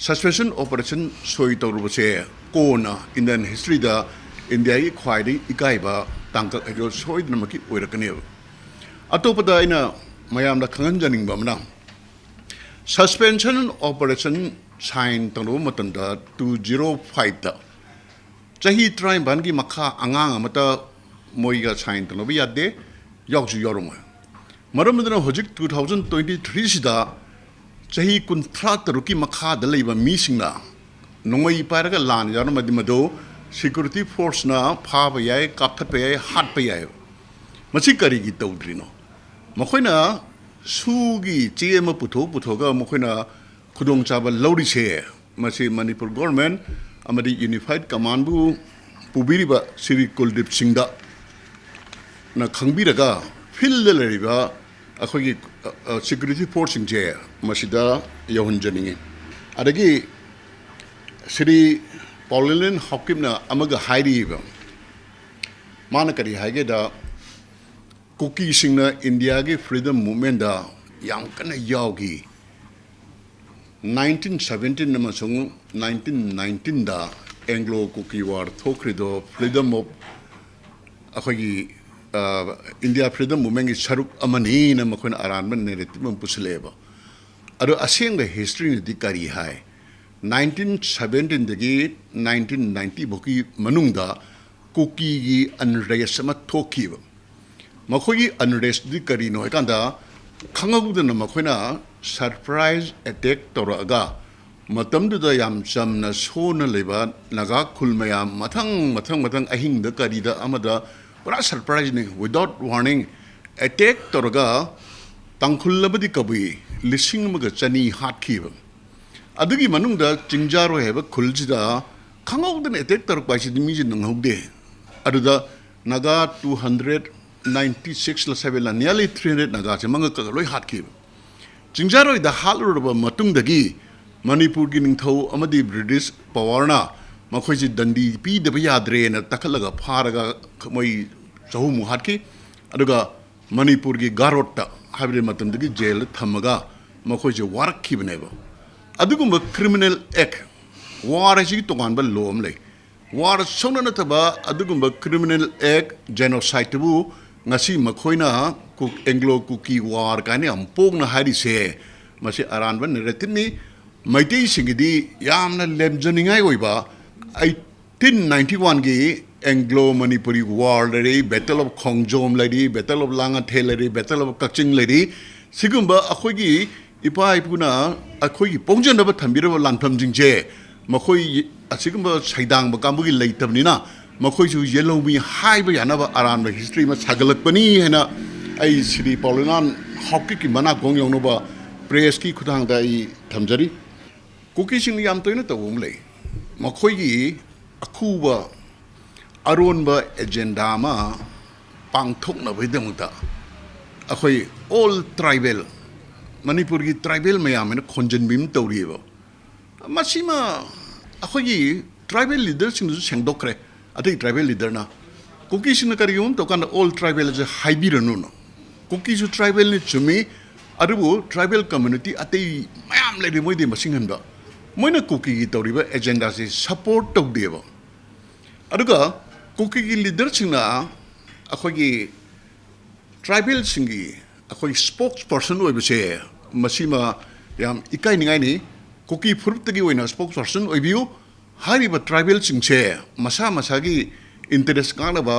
ꯁꯁꯄꯦꯟꯁꯟ ꯑꯣꯄꯔꯦꯁꯟ ꯁꯣꯏ ꯇꯧꯔꯨꯕꯁꯦ ꯀꯣꯟꯅ ꯏꯟꯗꯤꯌꯟ ꯍꯤꯁꯇ꯭ꯔꯤꯗ ꯏꯟꯗꯤꯌꯥꯒꯤ ꯈ꯭ꯋꯥꯏꯗꯒꯤ ꯏꯀꯥꯏꯕ ꯇꯥꯡꯀꯛ ꯍꯥꯏꯗꯣ ꯁꯣꯏꯗꯅꯃꯛꯀꯤ ꯑꯣꯏꯔꯛꯀꯅꯦꯕ꯫ ꯑꯇꯣꯞꯄꯗ ꯑꯩꯅ ꯃꯌꯥꯝꯗ ꯈꯪꯍꯟꯖꯅꯤꯡꯕ ꯑꯃꯅ, ꯁꯁꯄꯦꯟꯁꯟ ꯑꯣꯄꯔꯦꯁꯟ ꯁꯥꯏꯟ ꯇꯧꯅꯕ ꯃꯇꯝꯗ ꯇꯨ ꯖꯤꯔꯣ ꯐꯥꯏꯚꯇ ꯆꯍꯤ ꯇꯔꯥꯅꯤꯄꯥꯟꯒꯤ ꯃꯈꯥ ꯑꯉꯥꯡ ꯑꯃꯠꯇ ꯃꯣꯏꯒ ꯁꯥꯏꯟ ꯇꯧꯅꯕ ꯌꯥꯗꯦ, ꯌꯥꯎꯁꯨ ꯌꯥꯎꯔꯝꯃꯣꯏ꯫ ꯃꯔꯝ ꯑꯗꯨꯅ ꯍꯧꯖꯤꯛ ꯇꯨ ꯊꯥꯎꯖꯟ ꯇ꯭ꯋꯦꯟꯇꯤ ꯊ꯭ꯔꯤꯁꯤꯗ ꯆꯍꯤ ꯀꯨꯟꯊ꯭ꯔꯥ ꯇꯔꯨꯛꯀꯤ ꯃꯈꯥꯗ ꯂꯩꯕ ꯃꯤꯁꯤꯡꯅ ꯅꯣꯡꯃꯩ ꯄꯥꯏꯔꯒ ꯂꯥꯟ ꯌꯥꯎꯔꯝꯃꯗꯤ ꯃꯗꯨ ꯁꯦꯀ꯭ꯌꯨꯔꯤꯇꯤ ꯐꯣꯔꯁꯅ ꯐꯥꯕ ꯌꯥꯏ, ꯀꯥꯞꯊꯠꯄ ꯌꯥꯏ, ꯍꯥꯠꯄ ꯌꯥꯏ꯫ ꯃꯁꯤ ꯀꯔꯤꯒꯤ ꯇꯧꯗ꯭ꯔꯤꯅꯣ? ꯃꯈꯣꯏꯅ ꯁꯨꯒꯤ ꯆꯦ ꯑꯃ ꯄꯨꯊꯣꯛ ꯄꯨꯊꯣꯛꯑꯒ ꯃꯈꯣꯏꯅ ꯈꯨꯗꯣꯡꯆꯥꯕ ꯂꯧꯔꯤꯁꯦ, ꯃꯁꯤ ꯃꯅꯤꯄꯨꯔ ꯒꯣꯔꯃꯦꯟ ꯑꯃꯗꯤ ꯌꯨꯅꯤꯐꯥꯏꯠ ꯀꯃꯥꯟꯕꯨ ꯄꯨꯕꯤꯔꯤꯕ ꯁ꯭ꯔꯤ ꯀꯨꯜꯗꯤꯞ ꯁꯤꯡꯗ ꯅ ꯈꯪꯕꯤꯔꯒ ꯐꯤꯜꯗ ꯂꯩꯔꯤꯕ ꯑꯩꯈꯣꯏꯒꯤ ꯁꯦꯀ꯭ꯌꯨꯔꯤꯇꯤ ꯐꯣꯔꯁꯁꯤꯡꯁꯦ ꯃꯁꯤꯗ ꯌꯧꯍꯟꯖꯅꯤꯡꯉꯤ꯫ ꯑꯗꯒꯤ ꯁ꯭ꯔꯤ ꯄꯥꯎꯂꯤꯟ ꯍꯥꯎꯀꯤꯞꯅ ꯑꯃꯒ ꯍꯥꯏꯔꯤꯕ, ꯃꯥꯅ ꯀꯔꯤ ꯍꯥꯏꯒꯦꯗ, ꯀꯨꯀꯤꯁꯤꯡꯅ ꯏꯟꯗꯤꯌꯥꯒꯤ ꯐ꯭ꯔꯤꯗꯝ ꯃꯨꯚꯃꯦꯟꯗ ꯌꯥꯝ ꯀꯟꯅ ꯌꯥꯎꯈꯤ꯫ ꯅꯥꯏꯟꯇꯤꯟ ꯁꯕꯦꯟꯇꯤꯟ ꯑꯃꯁꯨꯡ ꯅꯥꯏꯟꯇꯤꯟ ꯅꯥꯏꯟꯇꯤꯟꯗ ꯑꯦꯡꯒ꯭ꯂꯣ ꯀꯨꯀꯤ ꯋꯥꯔ ꯊꯣꯛꯈ꯭ꯔꯤꯗꯣ ꯐ꯭ꯔꯤꯗꯝ ꯑꯣꯐ ꯑꯩꯈꯣꯏꯒꯤ, ꯑ, ꯏꯟꯗꯤꯌꯥ ꯐ꯭ꯔꯤꯗꯝ ꯃꯨꯚꯃꯦꯟꯒꯤ ꯁꯔꯨꯛ ꯑꯃꯅꯤꯅ ꯃꯈꯣꯏꯅ ꯑꯔꯥꯟꯕ ꯅꯦꯔꯦꯇꯤꯚ ꯑꯃ ꯄꯨꯁꯤꯜꯂꯛꯑꯦꯕ꯫ ꯑꯗꯣ ꯑꯁꯦꯡꯕ ꯍꯤꯁꯇ꯭ꯔꯤꯅꯗꯤ ꯀꯔꯤ ꯍꯥꯏ? ꯅꯥꯏꯟꯇꯤꯟ ꯁꯕꯦꯟꯇꯤꯟꯗꯒꯤ ꯅꯥꯏꯟꯇꯤꯟ ꯅꯥꯏꯟꯇꯤ ꯐꯥꯎꯒꯤ ꯃꯅꯨꯡꯗ ꯀꯨꯀꯤꯒꯤ ꯑꯟꯔꯦꯁ ꯑꯃ ꯊꯣꯛꯈꯤꯕ꯫ ꯃꯈꯣꯏꯒꯤ ꯑꯟꯔꯦꯁꯇꯤ ꯀꯔꯤꯅꯣ ꯍꯥꯏꯀꯥꯟꯗ, ꯈꯪꯍꯧꯗꯅ ꯃꯈꯣꯏꯅ ꯁꯔꯄ꯭ꯔꯥꯏꯖ ꯑꯦꯇꯦꯛ ꯇꯧꯔꯛꯑꯒ ꯃꯇꯝꯗꯨꯗ ꯌꯥꯝ ꯆꯝꯅ ꯁꯣꯟꯅ ꯂꯩꯕ ꯅꯥꯒꯥ ꯈꯨꯜ ꯃꯌꯥꯝ ꯃꯊꯪ ꯃꯊꯪ ꯃꯊꯪ ꯑꯍꯤꯡꯗ ꯀꯔꯤꯗ ꯑꯃꯗ ꯄꯨꯔꯥ surpriseꯅꯤ, without warning attack ꯇꯧꯔꯒ ꯇꯥꯡꯈꯨꯜ ꯑꯃꯗꯤ ꯀꯕꯨꯏ ꯂꯤꯁꯤꯡ ꯑꯃꯒ ꯆꯅꯤ ꯍꯥꯠꯈꯤꯕ꯫ ꯑꯗꯨꯒꯤ ꯃꯅꯨꯡꯗ ꯆꯤꯡꯖꯥꯔꯣꯏ ꯍꯥꯏꯕ ꯈꯨꯜꯁꯤꯗ ꯈꯪꯍꯧꯗꯅ attack ꯇꯧꯔꯛꯄ ꯍꯥꯏꯁꯤꯗꯤ ꯃꯤꯁꯦ ꯅꯪꯍꯧꯗꯦ꯫ ꯑꯗꯨꯗ Naga two hundred ninety sixꯂ sevenꯂ nearly three hundred ꯅꯥꯒꯥꯁꯦ ꯃꯉꯛ ꯀꯛꯑ ꯂꯣꯏ ꯍꯥꯠꯈꯤꯕ꯫ ꯆꯤꯡꯖꯥꯔꯣꯏꯗ ꯍꯥꯠꯂꯨꯔꯕ ꯃꯇꯨꯡꯗꯒꯤ ꯃꯅꯤꯄꯨꯔꯒꯤ ꯅꯤꯡꯊꯧ ꯑꯃꯗꯤ British powerꯅ ꯃꯈꯣꯏꯁꯤ ꯗꯟꯗꯤ ꯄꯤꯗꯕ ꯌꯥꯗ꯭ꯔꯦꯅ ꯇꯛꯈꯠꯂꯒ ꯐꯥꯔꯒ ꯃꯣꯏ ꯆꯍꯨꯝꯃꯨꯛ ꯍꯥꯠꯈꯤ꯫ ꯑꯗꯨꯒ ꯃꯅꯤꯄꯨꯔꯒꯤ ꯒꯥꯔꯣꯠꯇ, ꯍꯥꯏꯕꯗꯤ ꯃꯇꯝꯗꯨꯒꯤ ꯖꯦꯜꯗ ꯊꯝꯃꯒ ꯃꯈꯣꯏꯁꯦ ꯋꯥꯔꯛꯈꯤꯕꯅꯦꯕ꯫ ꯑꯗꯨꯒꯨꯝꯕ criminal act, war ꯍꯥꯏꯁꯤꯒꯤ ꯇꯣꯉꯥꯟꯕ law ꯑꯃ ꯂꯩ꯫ War ꯁꯨꯡꯅ ꯅꯠꯇꯕ ꯑꯗꯨꯒꯨꯝꯕ criminal act, genocideꯇꯨꯕꯨ ꯉꯁꯤ ꯃꯈꯣꯏꯅ ꯀꯨ-, Anglo Kuki War ꯀꯥꯏꯅ ꯌꯥꯝ ꯄꯣꯡꯅ ꯍꯥꯏꯔꯤꯁꯦ, ꯃꯁꯤ ꯑꯔꯥꯟꯕ narrativeꯅꯤ꯫ ꯃꯩꯇꯩꯁꯤꯡꯒꯤꯗꯤ ꯌꯥꯝꯅ ꯂꯦꯝꯖꯅꯤꯡꯉꯥꯏ ꯑꯣꯏꯕ, ꯑꯩ eighteen ninety oneꯒꯤ Anglo Manipuri War ꯂꯩꯔꯤ, Battle of Khongjom ꯂꯩꯔꯤ, Battle of Langathe ꯂꯩꯔꯤ, Battle of Kakching ꯂꯩꯔꯤ꯫ ꯁꯤꯒꯨꯝꯕ ꯑꯩꯈꯣꯏꯒꯤ ꯏꯄꯥ ꯏꯄꯨꯅ ꯑꯩꯈꯣꯏꯒꯤ ꯄꯣꯡꯖꯅꯕ ꯊꯝꯕꯤꯔꯕ ꯂꯥꯟꯐꯝꯁꯤꯡꯁꯦ ꯃꯈꯣꯏ ꯑꯁꯤꯒꯨꯝꯕ ꯁꯩꯗꯥꯡꯕ ꯀꯥꯡꯕꯨꯒꯤ ꯂꯩꯇꯕꯅꯤꯅ ꯃꯈꯣꯏꯁꯨ ꯌꯦꯜꯍꯧꯃꯤ ꯍꯥꯏꯕ ꯌꯥꯅꯕ ꯑꯔꯥꯟꯕ history ꯑꯃ ꯁꯥꯒꯠꯂꯛꯄꯅꯤ ꯍꯥꯏꯅ ꯑꯩ ꯁ꯭ꯔꯤ ꯄꯥꯎꯂꯤꯅꯥꯟ ꯍꯥꯎꯀꯤꯞꯀꯤ ꯃꯅꯥꯀꯣꯡ ꯌꯧꯅꯕ pressꯀꯤ ꯈꯨꯠꯊꯥꯡꯗ ꯑꯩ ꯊꯝꯖꯔꯤ꯫ ꯀꯨꯀꯤꯁꯤꯡꯅ ꯌꯥꯝ ꯇꯣꯏꯅ ꯇꯧꯕ ꯑꯃ ꯂꯩ꯫ ꯃꯈꯣꯏꯒꯤ ꯑꯈꯨꯕ ꯑꯔꯣꯟꯕ agenda ꯑꯃ ꯄꯥꯡꯊꯣꯛꯅꯕꯒꯤꯗꯃꯛꯇ ꯑꯩꯈꯣꯏ all tribal, ꯃꯅꯤꯄꯨꯔꯒꯤ tribal ꯃꯌꯥꯝ ꯍꯥꯏꯅ ꯈꯣꯟꯖꯟꯕꯤ ꯑꯃ ꯇꯧꯔꯤꯑꯕ꯫ ꯃꯁꯤꯃ ꯑꯩꯈꯣꯏꯒꯤ tribal leaderꯁꯤꯡꯗꯨꯁꯨ ꯁꯦꯡꯗꯣꯛꯈ꯭ꯔꯦ, ꯑꯇꯩ tribal leaderꯅ꯫ ꯀꯨꯀꯤꯁꯤꯡꯅ ꯀꯔꯤꯒꯨꯝꯕ ꯑꯃ ꯇꯧꯀꯥꯟꯗ all tribal ꯑꯁꯦ ꯍꯥꯏꯕꯤꯔꯅꯨꯅ꯫ ꯀꯨꯀꯤꯁꯨ tribalꯅꯤ ꯆꯨꯝꯃꯤ, ꯑꯗꯨꯕꯨ tribal community ꯑꯇꯩ ꯃꯌꯥꯝ ꯂꯩꯔꯤ, ꯃꯣꯏꯗꯤ ꯃꯁꯤꯡ ꯍꯟꯕ꯫ ꯃꯣꯏꯅ ꯀꯨꯀꯤꯒꯤ ꯇꯧꯔꯤꯕ agendaꯁꯦ support ꯇꯧꯗꯦꯕ꯫ ꯑꯗꯨꯒ ꯀꯨꯀꯤꯒꯤ leaderꯁꯤꯡꯅ ꯑꯩꯈꯣꯏꯒꯤ tribalꯁꯤꯡꯒꯤ ꯑꯩꯈꯣꯏ spokesperson ꯑꯣꯏꯕꯁꯦ, ꯃꯁꯤꯃ ꯌꯥꯝ ꯏꯀꯥꯏꯅꯤꯡꯉꯥꯏꯅꯤ꯫ ꯀꯨꯀꯤ ꯐꯨꯔꯨꯞꯇꯒꯤ ꯑꯣꯏꯅ spokesperson ꯑꯣꯏꯕꯤꯌꯨ꯫ ꯍꯥꯏꯔꯤꯕ tribalꯁꯤꯡꯁꯦ ꯃꯁꯥ ꯃꯁꯥꯒꯤ interest ꯀꯥꯟꯅꯕ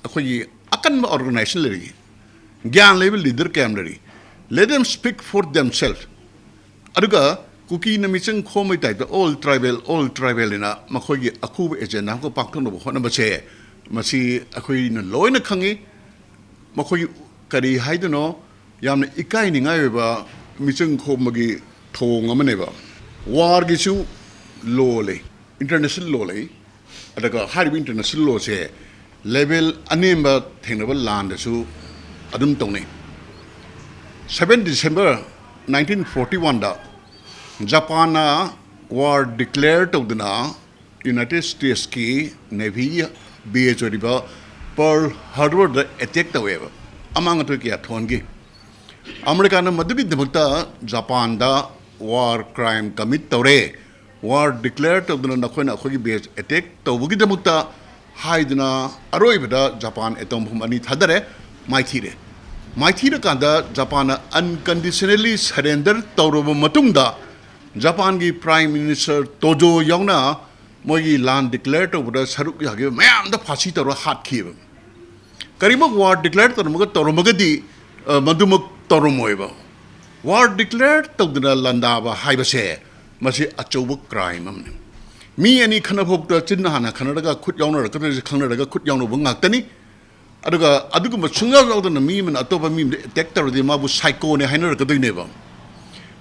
ꯑꯩꯈꯣꯏꯒꯤ ꯑꯀꯟꯕ organization ꯂꯩꯔꯤ, ꯒ꯭ꯌꯥꯟ ꯂꯩꯕ leader ꯀꯌꯥꯝ ꯂꯩꯔꯤ꯫ Let them speak for themselves꯫ ꯑꯗꯨꯒ ꯀꯨꯀꯤꯅ ꯃꯤꯆꯪ ꯈꯣꯝꯕꯒꯤ ꯇꯥꯏꯞꯇ all tribal, all tribal ꯍꯥꯏꯅ ꯃꯈꯣꯏꯒꯤ ꯑꯈꯨꯕ ꯑꯦꯖꯦꯟꯗꯥ ꯑꯃꯈꯛ ꯄꯥꯡꯊꯣꯛꯅꯕ ꯍꯣꯠꯅꯕꯁꯦ, ꯃꯁꯤ ꯑꯩꯈꯣꯏꯅ ꯂꯣꯏꯅ ꯈꯪꯉꯤ꯫ ꯃꯈꯣꯏꯒꯤ ꯀꯔꯤ ꯍꯥꯏꯗꯣꯏꯅꯣ, ꯌꯥꯝꯅ ꯏꯀꯥꯏꯅꯤꯡꯉꯥꯏ ꯑꯣꯏꯕ ꯃꯤꯆꯪ ꯈꯣꯝꯕꯒꯤ ꯊꯧꯑꯣꯡ ꯑꯃꯅꯦꯕ꯫ ꯋꯥꯔꯒꯤꯁꯨ ꯂꯣ ꯂꯩ, ꯏꯟꯇꯔꯅꯦꯁꯅꯦꯜ ꯂꯣ ꯂꯩ, ꯑꯗꯨꯒ ꯍꯥꯏꯔꯤꯕ ꯏꯟꯇꯔꯅꯦꯁꯅꯦꯜ ꯂꯣꯁꯦ ꯂꯦꯚꯦꯜ ꯑꯅꯦꯝꯕ ꯊꯦꯡꯅꯕ ꯂꯥꯟꯗꯁꯨ ꯑꯗꯨꯝ ꯇꯧꯅꯩ꯫ Seven December nineteen forty one ꯗ ꯖꯄꯥꯟꯅ ꯋꯥꯔ ꯗꯤꯀ꯭ꯂꯦꯌꯔ ꯇꯧꯗꯨꯅ ꯌꯨꯅꯥꯏꯇꯦꯗ ꯁ꯭ꯇꯦꯠꯁꯀꯤ ꯅꯦꯚꯤꯒꯤ ꯕꯦꯖ ꯑꯣꯏꯔꯤꯕ ꯄꯔꯜ ꯍꯥꯔꯕꯔꯗ ꯑꯦꯇꯦꯛ ꯇꯧꯋꯦꯕ, ꯑꯃꯥꯡ ꯑꯇꯣꯏ ꯀꯌꯥ ꯊꯣꯛꯍꯟꯈꯤ꯫ ꯑꯃꯦꯔꯤꯀꯥꯅ ꯃꯗꯨꯒꯤꯗꯃꯛꯇ ꯖꯄꯥꯟꯗ ꯋꯥꯔ ꯀ꯭ꯔꯥꯏꯝ ꯀꯃꯤꯠ ꯇꯧꯔꯦ, ꯋꯥꯔ ꯗꯤꯀ꯭ꯂꯦꯌꯔ ꯇꯧꯗꯨꯅ ꯅꯈꯣꯏꯅ ꯑꯩꯈꯣꯏꯒꯤ ꯕꯦꯖ ꯑꯦꯇꯦꯛ ꯇꯧꯕꯒꯤꯗꯃꯛꯇ ꯍꯥꯏꯗꯨꯅ ꯑꯔꯣꯏꯕꯗ ꯖꯄꯥꯟ ꯑꯦꯇꯣꯝ ꯕꯣꯝ ꯑꯅꯤ ꯊꯥꯗꯔꯦ, ꯃꯥꯏꯊꯤꯔꯦ꯫ ꯃꯥꯏꯊꯤꯔꯀꯥꯟꯗ ꯖꯄꯥꯟꯅ ꯑꯟꯀꯟꯗꯤꯁꯅꯦꯜꯂꯤ ꯁꯔꯦꯟꯗꯔ ꯇꯧꯔꯕ ꯃꯇꯨꯡꯗ ꯖꯄꯥꯟꯒꯤ ꯄ꯭ꯔꯥꯏꯝ ꯃꯤꯅꯤꯁꯇꯔ ꯇꯣꯖꯣ ꯌꯥꯎꯅ ꯃꯣꯏꯒꯤ ꯂꯥꯟ ꯗꯤꯀ꯭ꯂꯦꯌꯔ ꯇꯧꯕꯗ ꯁꯔꯨꯛ ꯌꯥꯈꯤꯕ ꯃꯌꯥꯝꯗ ꯐꯥꯁꯤ ꯇꯧꯔ ꯍꯥꯠꯈꯤꯕ꯫ ꯀꯔꯤꯒꯨꯝꯕ ꯋꯥꯔ ꯗꯤꯀ꯭ꯂꯦꯌꯔ ꯇꯧꯔꯝꯃꯒ ꯇꯧꯔꯝꯃꯒꯗꯤ, ꯑ, ꯃꯗꯨꯃꯛ ꯇꯧꯔꯝꯃꯣꯏꯕ꯫ ꯋꯥꯔ ꯗꯤꯀ꯭ꯂꯦꯌꯔ ꯇꯧꯗꯅ ꯂꯥꯟꯗꯥꯕ ꯍꯥꯏꯕꯁꯦ ꯃꯁꯤ ꯑꯆꯧꯕ ꯀ꯭ꯔꯥꯏꯝ ꯑꯃꯅꯤ꯫ ꯃꯤ ꯑꯅꯤ ꯈꯠꯅꯐꯥꯎꯗ ꯆꯤꯟ ꯍꯥꯟꯅ ꯈꯠꯅꯔꯒ ꯈꯨꯠ ꯌꯥꯎꯅꯔꯛꯀꯗꯣꯏꯁꯦ ꯈꯪꯅꯔꯒ ꯈꯨꯠ ꯌꯥꯎꯅꯕ ꯉꯥꯛꯇꯅꯤ꯫ ꯑꯗꯨꯒ ꯑꯗꯨꯒꯨꯝꯕ ꯁꯨꯡꯌꯥꯎ ꯌꯥꯎꯗꯅ ꯃꯤ ꯑꯃꯅ ꯑꯇꯣꯞꯄ ꯃꯤ ꯑꯃꯗ ꯑꯦꯇꯦꯛ ꯇꯧꯔꯗꯤ ꯃꯥꯕꯨ ꯁꯥꯏꯀꯣꯅꯦ ꯍꯥꯏꯅꯔꯛꯀꯗꯣꯏꯅꯦꯕ꯫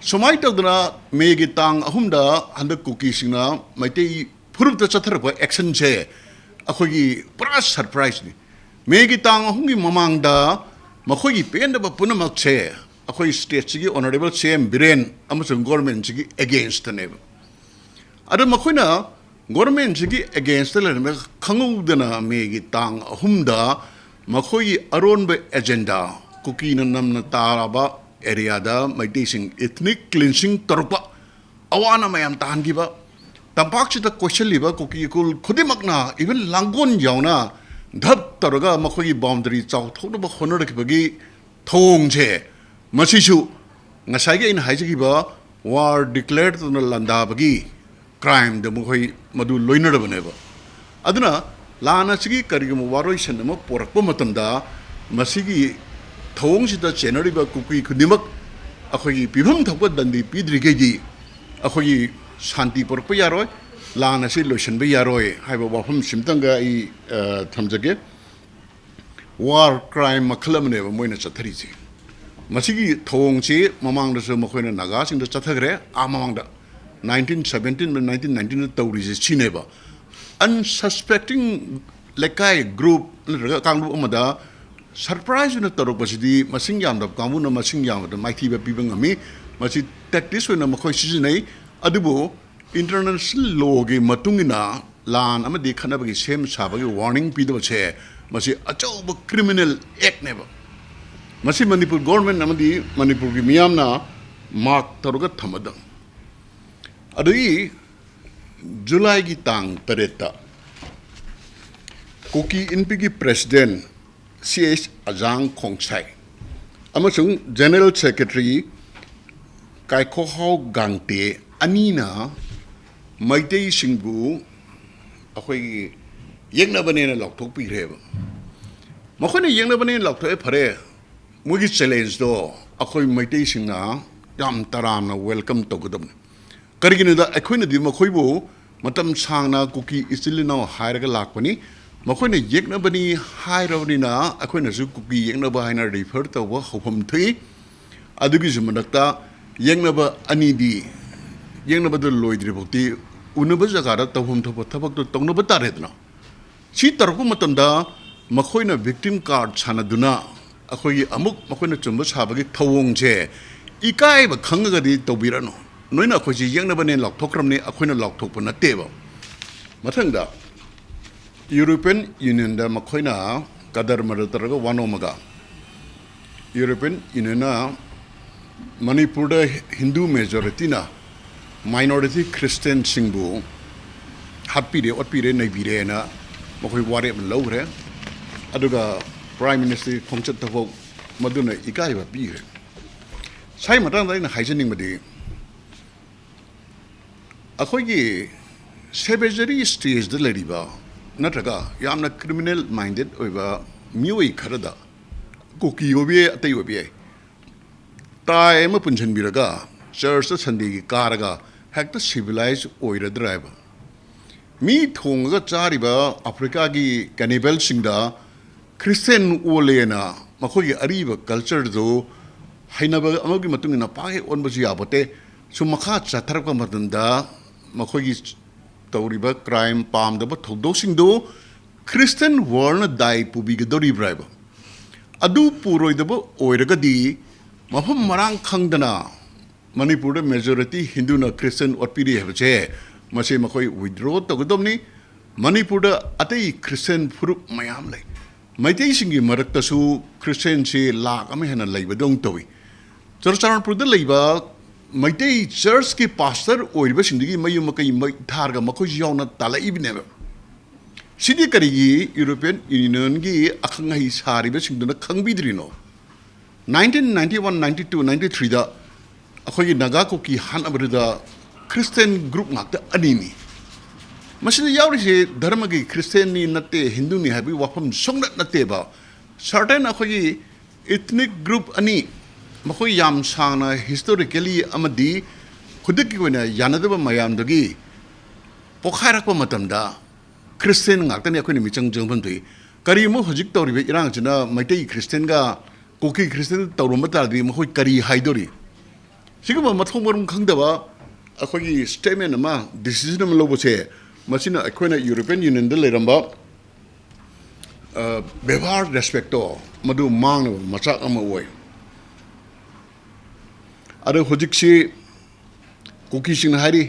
ꯁꯨꯃꯥꯏꯅ ꯇꯧꯗꯅ ꯃꯦꯒꯤ ꯇꯥꯡ ꯑꯍꯨꯝꯗ ꯍꯟꯗꯛ ꯀꯨꯀꯤꯁꯤꯡꯅ ꯃꯩꯇꯩ ꯐꯨꯔꯨꯞꯇ ꯆꯠꯊꯔꯛꯄ ꯑꯦꯛꯁꯟꯁꯦ ꯑꯩꯈꯣꯏꯒꯤ ꯄꯨꯔꯥ ꯁꯔꯄ꯭ꯔꯥꯏꯖꯅꯤ꯫ ꯃꯦꯒꯤ ꯇꯥꯡ ꯑꯍꯨꯝꯒꯤ ꯃꯃꯥꯡꯗ ꯃꯈꯣꯏꯒꯤ ꯄꯦꯟꯗꯕ ꯄꯨꯝꯅꯃꯛꯁꯦ ꯑꯩꯈꯣꯏ ꯁ꯭ꯇꯦꯠꯁꯤꯒꯤ ꯑꯣꯅꯔꯦꯕꯜ ꯁꯤ ꯑꯦꯝ ꯕꯤꯔꯦꯟ ꯑꯃꯁꯨꯡ ꯒꯣꯔꯃꯦꯟꯁꯤꯒꯤ ꯑꯦꯒꯦꯟꯁꯇꯅꯦꯕ꯫ ꯑꯗꯣ ꯃꯈꯣꯏꯅ ꯒꯣꯔꯃꯦꯟꯁꯤꯒꯤ ꯑꯦꯒꯦꯟꯁꯇ ꯂꯩꯔꯝꯃꯦ ꯈꯪꯍꯧꯗꯅ ꯃꯦꯒꯤ ꯇꯥꯡ ꯑꯍꯨꯝꯗ ꯃꯈꯣꯏꯒꯤ ꯑꯔꯣꯟꯕ ꯑꯦꯖꯦꯟꯗꯥ, ꯀꯨꯀꯤꯅ ꯅꯝꯅ ꯇꯥꯔꯕ ꯑꯦꯔꯤꯌꯥꯗ ꯃꯩꯇꯩꯁꯤꯡ ꯏꯊꯅꯤꯛ ꯀ꯭ꯂꯤꯟꯁꯤꯡ ꯇꯧꯔꯛꯄ, ꯑꯋꯥ ꯑꯅꯥ ꯃꯌꯥꯝ ꯇꯥꯍꯟꯈꯤꯕ, ꯇꯝꯄꯥꯛꯁꯤꯗ ꯀꯣꯏꯁꯤꯜꯂꯤꯕ ꯀꯨꯀꯤ ꯈꯨꯜ ꯈꯨꯗꯤꯡꯃꯛꯅ, ꯏꯚꯟ ꯂꯥꯡꯒꯣꯜ ꯌꯥꯎꯅ, ꯙꯞ ꯇꯧꯔꯒ ꯃꯈꯣꯏꯒꯤ ꯕꯥꯎꯟꯗꯔꯤ ꯆꯥꯎꯊꯣꯛꯅꯕ ꯍꯣꯠꯅꯔꯛꯈꯤꯕꯒꯤ ꯊꯧꯑꯣꯡꯁꯦ, ꯃꯁꯤꯁꯨ ꯉꯁꯥꯏꯒꯤ ꯑꯩꯅ ꯍꯥꯏꯖꯈꯤꯕ ꯋꯥꯔ ꯗꯤꯀ꯭ꯂꯦꯌꯔ ꯇꯧꯗꯨꯅ ꯂꯥꯟꯗꯥꯕꯒꯤ ꯀ꯭ꯔꯥꯏꯝꯗ ꯃꯈꯣꯏ ꯃꯗꯨ ꯂꯣꯏꯅꯔꯕꯅꯦꯕ꯫ ꯑꯗꯨꯅ ꯂꯥꯟ ꯑꯁꯤꯒꯤ ꯀꯔꯤꯒꯨꯝꯕ ꯋꯥꯔꯣꯏꯁꯤꯟ ꯑꯃ ꯄꯣꯔꯛꯄ ꯃꯇꯝꯗ, ꯃꯁꯤꯒꯤ ꯊꯧꯑꯣꯡꯁꯤꯗ ꯆꯦꯟꯅꯔꯤꯕ ꯀꯨꯀꯤ ꯈꯨꯗꯤꯡꯃꯛ ꯑꯩꯈꯣꯏꯒꯤ ꯄꯤꯐꯝ ꯊꯣꯛꯄ ꯗꯟꯗꯤ ꯄꯤꯗ꯭ꯔꯤꯈꯩꯗꯤ, ꯑꯩꯈꯣꯏꯒꯤ ꯁꯥꯟꯇꯤ ꯄꯨꯔꯛꯄ ꯌꯥꯔꯣꯏ, ꯂꯥꯟ ꯑꯁꯤ ꯂꯣꯏꯁꯤꯟꯕ ꯌꯥꯔꯣꯏ ꯍꯥꯏꯕ ꯋꯥꯐꯝꯁꯤꯝꯇꯪꯒ ꯑꯩ, ꯑ, ꯊꯝꯖꯒꯦ꯫ ꯋꯥꯔ ꯀ꯭ꯔꯥꯏꯝ ꯃꯈꯜ ꯑꯃꯅꯦꯕ ꯃꯣꯏꯅ ꯆꯠꯊꯔꯤꯁꯦ꯫ ꯃꯁꯤꯒꯤ ꯊꯧꯑꯣꯡꯁꯤ ꯃꯃꯥꯡꯗꯁꯨ ꯃꯈꯣꯏꯅ ꯅꯥꯒꯥꯁꯤꯡꯗ ꯆꯠꯊꯈ꯭ꯔꯦ, ꯑꯥ ꯃꯃꯥꯡꯗ nineteen seventeen nineteen nineteenꯗ ꯇꯧꯔꯤꯁꯦ ꯁꯤꯅꯦꯕ꯫ Unsuspecting ꯂꯩꯀꯥꯏ, ꯒ꯭ꯔꯨꯞ ꯅꯠꯇ꯭ꯔꯒ ꯀꯥꯡꯂꯨꯞ ꯑꯃꯗ ꯁꯔꯄ꯭ꯔꯥꯏꯖ ꯑꯣꯏꯅ ꯇꯧꯔꯛꯄꯁꯤꯗꯤ ꯃꯁꯤꯡ ꯌꯥꯝꯗꯕ ꯀꯥꯡꯕꯨꯅ ꯃꯁꯤꯡ ꯌꯥꯝꯕꯗ ꯃꯥꯏꯊꯤꯕ ꯄꯤꯕ ꯉꯝꯃꯤ꯫ ꯃꯁꯤ ꯇꯦꯛꯇꯤꯛꯁ ꯑꯣꯏꯅ ꯃꯈꯣꯏ ꯁꯤꯖꯤꯟꯅꯩ꯫ ꯑꯗꯨꯕꯨ ꯏꯟꯇꯔꯅꯦꯁꯅꯦꯜ ꯂꯣꯒꯤ ꯃꯇꯨꯡ ꯏꯟꯅ ꯂꯥꯟ ꯑꯃꯗꯤ ꯈꯠꯅꯕꯒꯤ ꯁꯦꯝ ꯁꯥꯕꯒꯤ ꯋꯥꯔꯅꯤꯡ ꯄꯤꯗꯕꯁꯦ ꯃꯁꯤ ꯑꯆꯧꯕ ꯀ꯭ꯔꯤꯃꯤꯅꯦꯜ ꯑꯦꯛꯅꯦꯕ꯫ ꯃꯁꯤ ꯃꯅꯤꯄꯨꯔ ꯒꯣꯔꯃꯦꯟ ꯑꯃꯗꯤ ꯃꯅꯤꯄꯨꯔꯒꯤ ꯃꯤꯌꯥꯝꯅ ꯃꯥꯔꯛ ꯇꯧꯔꯒ ꯊꯝꯃꯗꯕꯅꯤ꯫ ꯑꯗꯒꯤ ꯖꯨꯂꯥꯏꯒꯤ ꯇꯥꯡ ꯇꯔꯦꯠꯇ ꯀꯨꯀꯤ ꯏꯟꯄꯤꯒꯤ ꯄ꯭ꯔꯦꯁꯤꯗꯦꯟ ꯁꯤ ꯑꯩꯆ ꯑꯖꯥꯡ ꯈꯣꯡꯁꯥꯏ ꯑꯃꯁꯨꯡ ꯖꯦꯅꯔꯦꯜ ꯁꯦꯀ꯭ꯔꯦꯇꯔꯤ ꯀꯥꯏꯈꯣꯍꯥꯎ ꯒꯥꯡꯇꯦ ꯑꯅꯤꯅ ꯃꯩꯇꯩꯁꯤꯡꯕꯨ ꯑꯩꯈꯣꯏꯒꯤ ꯌꯦꯛꯅꯕꯅꯦꯅ ꯂꯥꯎꯊꯣꯛꯄꯤꯈ꯭ꯔꯦꯕ꯫ ꯃꯈꯣꯏꯅ ꯌꯦꯛꯅꯕꯅꯦꯅ ꯂꯥꯎꯊꯣꯛꯑꯦ, ꯐꯔꯦ, ꯃꯣꯏꯒꯤ ꯆꯦꯂꯦꯟꯖꯇꯣ ꯑꯩꯈꯣꯏ ꯃꯩꯇꯩꯁꯤꯡꯅ ꯌꯥꯝ ꯇꯔꯥꯝꯅ ꯋꯦꯜꯀꯝ ꯇꯧꯒꯗꯕꯅꯤ꯫ ꯀꯔꯤꯒꯤꯅꯣꯗ ꯑꯩꯈꯣꯏꯅꯗꯤ ꯃꯈꯣꯏꯕꯨ ꯃꯇꯝ ꯁꯥꯡꯅ ꯀꯨꯀꯤ ꯏꯆꯤꯜ ꯏꯅꯥꯎ ꯍꯥꯏꯔꯒ ꯂꯥꯛꯄꯅꯤ꯫ ꯃꯈꯣꯏꯅ ꯌꯦꯛꯅꯕꯅꯤ ꯍꯥꯏꯔꯕꯅꯤꯅ ꯑꯩꯈꯣꯏꯅꯁꯨ ꯀꯨꯀꯤ ꯌꯦꯛꯅꯕ ꯍꯥꯏꯅ ꯔꯤꯐꯔ ꯇꯧꯕ ꯍꯧꯐꯝ ꯊꯣꯛꯏ꯫ ꯑꯗꯨꯒꯤꯁꯨ ꯃꯊꯛꯇ ꯌꯦꯛꯅꯕ ꯑꯅꯤꯗꯤ ꯌꯦꯛꯅꯕꯗꯨ ꯂꯣꯏꯗ꯭ꯔꯤ ꯐꯥꯎꯗꯤ ꯎꯅꯕ ꯖꯒꯥꯗ ꯇꯧꯐꯝ ꯊꯣꯛꯄ ꯊꯕꯛꯇꯨ ꯇꯧꯅꯕ ꯇꯥꯔꯦꯗꯅ꯫ ꯁꯤ ꯇꯧꯔꯛꯄ ꯃꯇꯝꯗ ꯃꯈꯣꯏꯅ ꯚꯤꯛꯇꯤꯝ ꯀꯥꯔꯗ ꯁꯥꯟꯅꯗꯨꯅ ꯑꯩꯈꯣꯏꯒꯤ ꯑꯃꯨꯛ ꯃꯈꯣꯏꯅ ꯆꯨꯝꯕ ꯁꯥꯕꯒꯤ ꯊꯧꯑꯣꯡꯁꯦ ꯏꯀꯥꯏꯕ ꯈꯪꯉꯒꯗꯤ ꯇꯧꯕꯤꯔꯅꯨ꯫ ꯅꯣꯏꯅ ꯑꯩꯈꯣꯏꯁꯦ ꯌꯦꯛꯅꯕꯅꯦ ꯂꯥꯎꯊꯣꯛꯈ꯭ꯔꯕꯅꯤ, ꯑꯩꯈꯣꯏꯅ ꯂꯥꯎꯊꯣꯛꯄ ꯅꯠꯇꯦꯕ꯫ ꯃꯊꯪꯗ ꯌꯨꯔꯣꯄꯤꯌꯟ ꯌꯨꯅꯤꯌꯟꯗ ꯃꯈꯣꯏꯅ ꯀꯗꯔ ꯃꯗꯔ ꯇꯧꯔꯒ ꯋꯥ ꯅꯣꯝꯃꯒ ꯌꯨꯔꯣꯄꯤꯌꯟ ꯌꯨꯅꯤꯌꯟꯅ ꯃꯅꯤꯄꯨꯔꯗ ꯍꯤꯟꯗꯨ ꯃꯦꯖꯣꯔꯤꯇꯤꯅ ꯃꯥꯏꯅꯣꯔꯤꯇꯤ ꯈ꯭ꯔꯤꯁꯇꯤꯌꯟꯁꯤꯡꯕꯨ ꯍꯥꯠꯄꯤꯔꯦ, ꯑꯣꯠꯄꯤꯔꯦ, ꯅꯩꯕꯤꯔꯦꯅ ꯃꯈꯣꯏ ꯋꯥꯔꯦꯞ ꯑꯃ ꯂꯧꯈ꯭ꯔꯦ꯫ ꯑꯗꯨꯒ ꯄ꯭ꯔꯥꯏꯝ ꯃꯤꯅꯤꯁꯇꯔꯒꯤ ꯈꯣꯡꯆꯠꯇꯐꯥꯎ ꯃꯗꯨꯅ ꯏꯀꯥꯏꯕ ꯄꯤꯈ꯭ꯔꯦ꯫ ꯁꯥꯏ ꯃꯇꯥꯡꯗ ꯑꯩꯅ ꯍꯥꯏꯖꯅꯤꯡꯕꯗꯤ, ꯑꯩꯈꯣꯏꯒꯤ ꯁꯦꯕꯦꯖꯔꯤ ꯁ꯭ꯇꯦꯖꯇ ꯂꯩꯔꯤꯕ ꯅꯠꯇ꯭ꯔꯒ ꯌꯥꯝꯅ ꯀ꯭ꯔꯤꯃꯤꯅꯦꯜ ꯃꯥꯏꯟꯗꯦꯠ ꯑꯣꯏꯕ ꯃꯤꯑꯣꯏ ꯈꯔꯗ, ꯀꯨꯀꯤ ꯑꯣꯏꯕ ꯌꯥꯏ, ꯑꯇꯩ ꯑꯣꯏꯕ ꯌꯥꯏ, ꯇꯥꯏ ꯑꯃ ꯄꯨꯟꯁꯤꯟꯕꯤꯔꯒ ꯆꯔꯆꯇ ꯁꯟꯗꯦꯒꯤ ꯀꯥꯔꯒ ꯍꯦꯛꯇ ꯁꯤꯚꯤꯂꯥꯏꯁ ꯑꯣꯏꯔꯗ꯭ꯔꯥ ꯍꯥꯏꯕ꯫ ꯃꯤ ꯊꯣꯡꯉꯒ ꯆꯥꯔꯤꯕ ꯑꯐ꯭ꯔꯤꯀꯥꯒꯤ ꯀꯦꯅꯤꯕꯦꯜꯁꯤꯡꯗ ꯈ꯭ꯔꯤꯁꯇꯦꯟ ꯑꯣꯜꯂꯦꯅ ꯃꯈꯣꯏꯒꯤ ꯑꯔꯤꯕ ꯀꯜꯆꯔꯗꯨ ꯍꯩꯅꯕ ꯑꯃꯒꯤ ꯃꯇꯨꯡ ꯏꯟꯅ ꯄꯥꯛꯍꯦꯛ ꯑꯣꯟꯕꯁꯨ ꯌꯥꯄꯣꯠꯇꯦ꯫ ꯁꯨꯝ ꯃꯈꯥ ꯆꯠꯊꯔꯛꯄ ꯃꯇꯝꯗ ꯃꯈꯣꯏꯒꯤ ꯇꯧꯔꯤꯕ ꯀ꯭ꯔꯥꯏꯝ ꯄꯥꯝꯗꯕ ꯊꯧꯗꯣꯛꯁꯤꯡꯗꯨ ꯈ꯭ꯔꯤꯁꯇꯦꯟ ꯋꯥꯔꯜꯅ ꯗꯥꯏ ꯄꯨꯕꯤꯒꯗꯧꯔꯤꯕ꯭ꯔꯥ ꯍꯥꯏꯕ꯫ ꯑꯗꯨ ꯄꯨꯔꯣꯏꯗꯕ ꯑꯣꯏꯔꯒꯗꯤ ꯃꯐꯝ ꯃꯔꯥꯡ ꯈꯪꯗꯅ ꯃꯅꯤꯄꯨꯔꯗ ꯃꯦꯖꯣꯔꯤꯇꯤ ꯍꯤꯟꯗꯨꯅ ꯈ꯭ꯔꯤꯁꯇꯦꯟ ꯑꯣꯠꯄꯤꯔꯤ ꯍꯥꯏꯕꯁꯦ ꯃꯁꯤ ꯃꯈꯣꯏ ꯋꯤꯗ꯭ꯔꯣ ꯇꯧꯒꯗꯕꯅꯤ꯫ ꯃꯅꯤꯄꯨꯔꯗ ꯑꯇꯩ ꯈ꯭ꯔꯤꯁꯇꯦꯟ ꯐꯨꯔꯨꯞ ꯃꯌꯥꯝ ꯂꯩ꯫ ꯃꯩꯇꯩꯁꯤꯡꯒꯤ ꯃꯔꯛꯇꯁꯨ ꯈ꯭ꯔꯤꯁꯇꯦꯟꯁꯤ ꯂꯥꯛ ꯑꯃ ꯍꯦꯟꯅ ꯂꯩꯕꯗꯧꯅ ꯇꯧꯏ꯫ ꯆꯨꯔꯆꯥꯟꯄꯨꯔꯗ ꯂꯩꯕ ꯃꯩꯇꯩ ꯆꯔꯆꯀꯤ ꯄꯥꯁꯇꯔ ꯑꯣꯏꯔꯤꯕꯁꯤꯡꯗꯨꯒꯤ ꯃꯌꯨꯝ ꯃꯀꯩ ꯃꯩ ꯊꯥꯔꯒ ꯃꯈꯣꯏꯁꯨ ꯌꯥꯎꯅ ꯇꯥꯜꯂꯛꯏꯕꯅꯦꯕ꯫ ꯁꯤꯗꯤ ꯀꯔꯤꯒꯤ ꯌꯨꯔꯣꯄꯤꯌꯟ ꯌꯨꯅꯤꯌꯟꯒꯤ ꯑꯈꯪ ꯑꯍꯩ ꯁꯥꯔꯤꯕꯁꯤꯡꯗꯨꯅ ꯈꯪꯕꯤꯗ꯭ꯔꯤꯅꯣ? Nineteen ninety one, ninety two, ninety ꯊ꯭ꯔꯤꯗ ꯑꯩꯈꯣꯏꯒꯤ ꯅꯥꯒꯥ ꯀꯨꯀꯤ ꯍꯥꯠꯅꯕꯗꯨꯗ ꯈ꯭ꯔꯤꯁꯇꯦꯟ ꯒ꯭ꯔꯨꯞ ꯉꯥꯛꯇ ꯑꯅꯤꯅꯤ꯫ ꯃꯁꯤꯗ ꯌꯥꯎꯔꯤꯁꯦ ꯙꯔꯃꯒꯤ ꯈ꯭ꯔꯤꯁꯇꯦꯟꯅꯤ ꯅꯠꯇꯦ, ꯍꯤꯟꯗꯨꯅꯤ ꯍꯥꯏꯕꯒꯤ ꯋꯥꯐꯝ ꯁꯨꯡꯅꯠ ꯅꯠꯇꯦꯕ꯫ ꯁꯔꯇꯦꯟ ꯑꯩꯈꯣꯏꯒꯤ ꯏꯊꯅꯤꯛ ꯒ꯭ꯔꯨꯞ ꯑꯅꯤ, ꯃꯈꯣꯏ ꯌꯥꯝ ꯁꯥꯡꯅ ꯍꯤꯁꯇꯣꯔꯤꯀꯦꯂꯤ ꯑꯃꯗꯤ ꯈꯨꯗꯛꯀꯤ ꯑꯣꯏꯅ ꯌꯥꯅꯗꯕ ꯃꯌꯥꯝꯗꯒꯤ ꯄꯣꯛꯈꯥꯏꯔꯛꯄ ꯃꯇꯝꯗ ꯈ꯭ꯔꯤꯁꯇꯦꯟ ꯉꯥꯛꯇꯅꯤ ꯑꯩꯈꯣꯏꯅ ꯃꯤꯆꯪ ꯆꯪꯐꯝ ꯊꯣꯛꯏ꯫ ꯀꯔꯤꯒꯨꯝꯕ ꯍꯧꯖꯤꯛ ꯇꯧꯔꯤꯕ ꯏꯔꯥꯡꯁꯤꯅ ꯃꯩꯇꯩ ꯈ꯭ꯔꯤꯁꯇꯦꯟꯒ ꯀꯨꯀꯤ ꯈ꯭ꯔꯤꯁꯇꯦꯟ ꯇꯧꯔꯝꯕ ꯇꯥꯔꯗꯤ ꯃꯈꯣꯏ ꯀꯔꯤ ꯍꯥꯏꯗꯣꯔꯤ? ꯁꯤꯒꯨꯝꯕ ꯃꯊꯣꯡ ꯃꯔꯝ ꯈꯪꯗꯕ ꯑꯩꯈꯣꯏꯒꯤ ꯁ꯭ꯇꯦꯠꯃꯦꯟ ꯑꯃ, ꯗꯤꯁꯤꯖꯟ ꯑꯃ ꯂꯧꯕꯁꯦ, ꯃꯁꯤꯅ ꯑꯩꯈꯣꯏꯅ ꯌꯨꯔꯣꯄꯤꯌꯟ ꯌꯨꯅꯤꯌꯟꯗ ꯂꯩꯔꯝꯕ, ꯑ, ꯕꯦꯕꯥꯔ, ꯔꯦꯁꯄꯦꯛꯇꯣ ꯃꯗꯨ ꯃꯥꯡꯅꯕ ꯃꯆꯥꯛ ꯑꯃ ꯑꯣꯏ꯫ ꯑꯗꯣ ꯍꯧꯖꯤꯛꯁꯤ ꯀꯨꯀꯤꯁꯤꯡꯅ ꯍꯥꯏꯔꯤ,